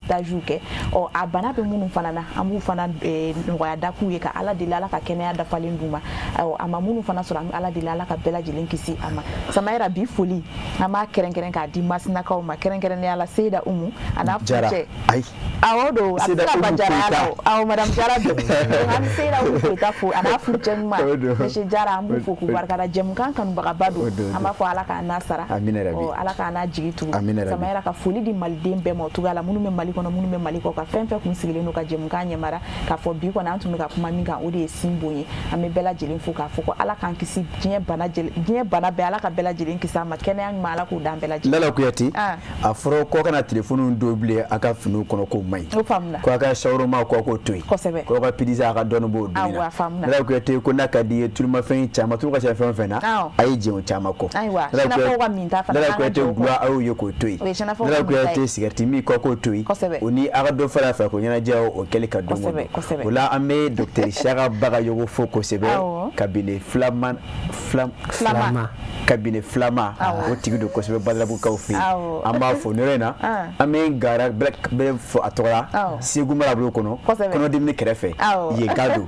tajiw kɛ. Ɔ, a bana bɛ minnu fana na, an b'u fana nɔgɔya da k'u ye, ka Ala deli Ala ka kɛnɛya dafalen d'u ma. Ayiwa, a ma minnu fana sɔrɔ, an bɛ Ala deli Ala ka bɛɛ lajɛlen kisi a ma. Samayira, bi foli, an b'a kɛrɛnkɛrɛn k'a di Masinakaw ma, kɛrɛnkɛrɛnnenya la Seyida Umu a n'a furucɛ. Ayi. Awɔ don, a bɛ se ka ban Jara la o. Awɔ, madame Jara don. Donc an bɛ Seyida Umu Koyita fo a n'a furucɛ ɲuman monsieur Jara, an b'u fo k'u barikada. Jɛmukan kanubagaba don, an b'a fɔ Ala k'an n'a sara. Ɔ, Ala k'an n'a jigi tugu. Samayira, ka foli di maliden bɛɛ ma o cogoya la, minnu bɛ Mali kɔnɔ, minnu bɛ Mali kɔ kan, fɛn fɛn kun sigilen don ka jɛmukan ɲɛmara, k'a fɔ bi kɔni an tun bɛ ka kuma min kan, o de ye sin bon ye. An bɛ bɛɛ lajɛlen fo k'a fɔ ko Ala k'an kisi diɲɛ bana, diɲɛ bana bɛɛ, Ala ka bɛɛ lajɛlen kisi a ma, kɛnɛya ɲuman, Ala k'o d'an bɛɛ lajɛlen. Lala Kuyate, a fɔra ko kana telefɔni don bilen a ka finiw kɔnɔ, k'o man ɲi. O faamuna. Ko a ka shawarma, ko a k'o to yen. Kosɛbɛ. Ko a ka pizza, a ka dɔɔni b'o dumuni na. Awɔ, a faamuna. Lala Kuyate ko n'a ka di i ye, tulumafɛn caman, tulu ka ca fɛn o fɛn na, a ye jɛn o caman kɔ. Ayiwa, sɛnɛfɔw ka minta fana. Lala Kuyate, gulɔ, a y'o ye k'o to yen. O ye sɛnɛfɔw ka Lala minta ye. Kuyate, sigɛriti min, ko a k'o to yen. Kosɛbɛ. O ni a ka dɔ fara farikolo ɲɛnajɛ o kɛli kan don o don. O la an bɛ docteur Siyaka Bagayogo fo kosɛbɛ, cabinet Filama, Filama, cabinet Filama, o tigi don kosɛbɛ Badalabugukaw fɛ yen. An b'a fo nin yɔrɔ in na. An bɛ gara bɛɛ fo a tɔgɔ la, Segu marabolo kɔnɔ, kɔnɔdimini kɛrɛfɛ yen ka don.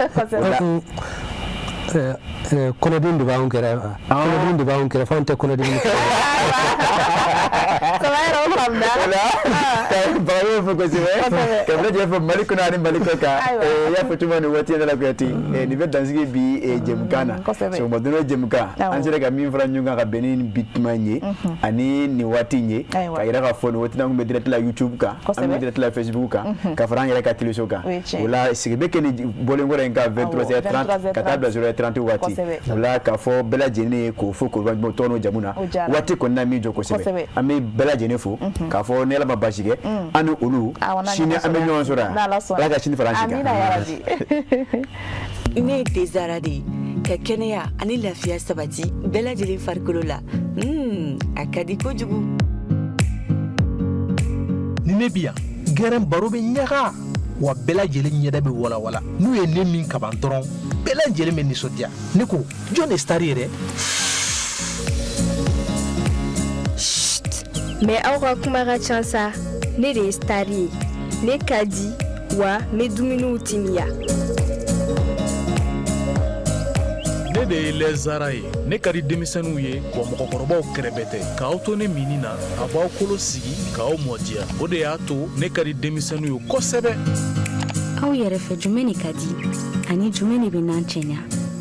Kɔnɔdimi de b'anw kɛrɛfɛ, kɔnɔdimi de b'anw kɛrɛfɛ, anw tɛ kɔnɔdimi Bagayogo fo kosɛbɛ, ka bɛɛ lajɛlen fo Mali kɔnɔ ani Mali kɔ kan. I y'a fɔ cogo min nin waati in na Kuyate, nin bɛ dansigi bi jɛmukan na, sɔgɔma joona jɛmukan. An sera ka min fara ɲɔgɔn kan ka bɛn ni bi tuma in ye ani nin waati in ye, ka yira k'a fɔ nin waati in na an kun bɛ direct la YouTube kan, an bɛ direct la Facebook kan, ka fara an yɛrɛ ka téléso kan. O la sigi bɛ kɛ ni bɔlen kɔrɔ in kan 23h30 ka taa bila 0h30 waati. O la k'a fɔ bɛɛ lajɛlen ye k'o fo k'o tɔgɔ n'o jamu na, waati kɔni na min jɔ kosɛbɛ. An bɛ bɛɛ lajɛlen fo k'a fɔ ni Ala ma baasi kɛ, an ni olu sini an bɛ ɲɔgɔn sɔrɔ yan. Ala ka sini fara an si kan. Ne ye Dezara de ye, ka kɛnɛya ani lafiya sabati bɛɛ lajɛlen farikolo la. A ka di kojugu. Ni ne bi yan, gɛrɛn baro bɛ ɲaga wa, bɛɛ lajɛlen ɲɛda bɛ walawala. N'u ye ne min kaban dɔrɔn, bɛɛ lajɛlen bɛ nisɔndiya. Ne ko, jɔn de star yɛrɛ? Mais aw ka kuma ka ca sa. Ne de ye star ye, ne ka di wa n bɛ dumuniw timiya. Ne de ye Lɛzara ye. Ne ka di denmisɛnninw ye wa mɔgɔkɔrɔbaw kɛrɛbɛ tɛ. K'aw to ne minni na, a b'aw kolo sigi k'aw mɔdiya. O de y'a to ne ka di denmisɛnninw ye kosɛbɛ. Aw yɛrɛ fɛ, jumɛn de ka di ani jumɛn de bɛ nan cɛɲa?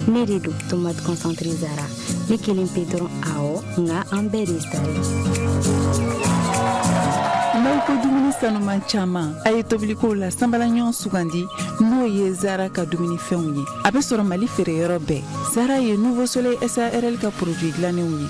Ne de don, tomate concentré Zara. Ne kelen pe dɔrɔn, awɔ, nka an bɛɛ de ye star ye. N'aw ko dumuni sanuman caman, a ye tobilikow la sanbala ɲɔgɔn sugandi, n'o ye Zara ka dumunifɛnw ye. A bɛ sɔrɔ Mali feereyɔrɔ bɛɛ. Zara ye Nouveau Soleil SARL ka produit dilannenw ye.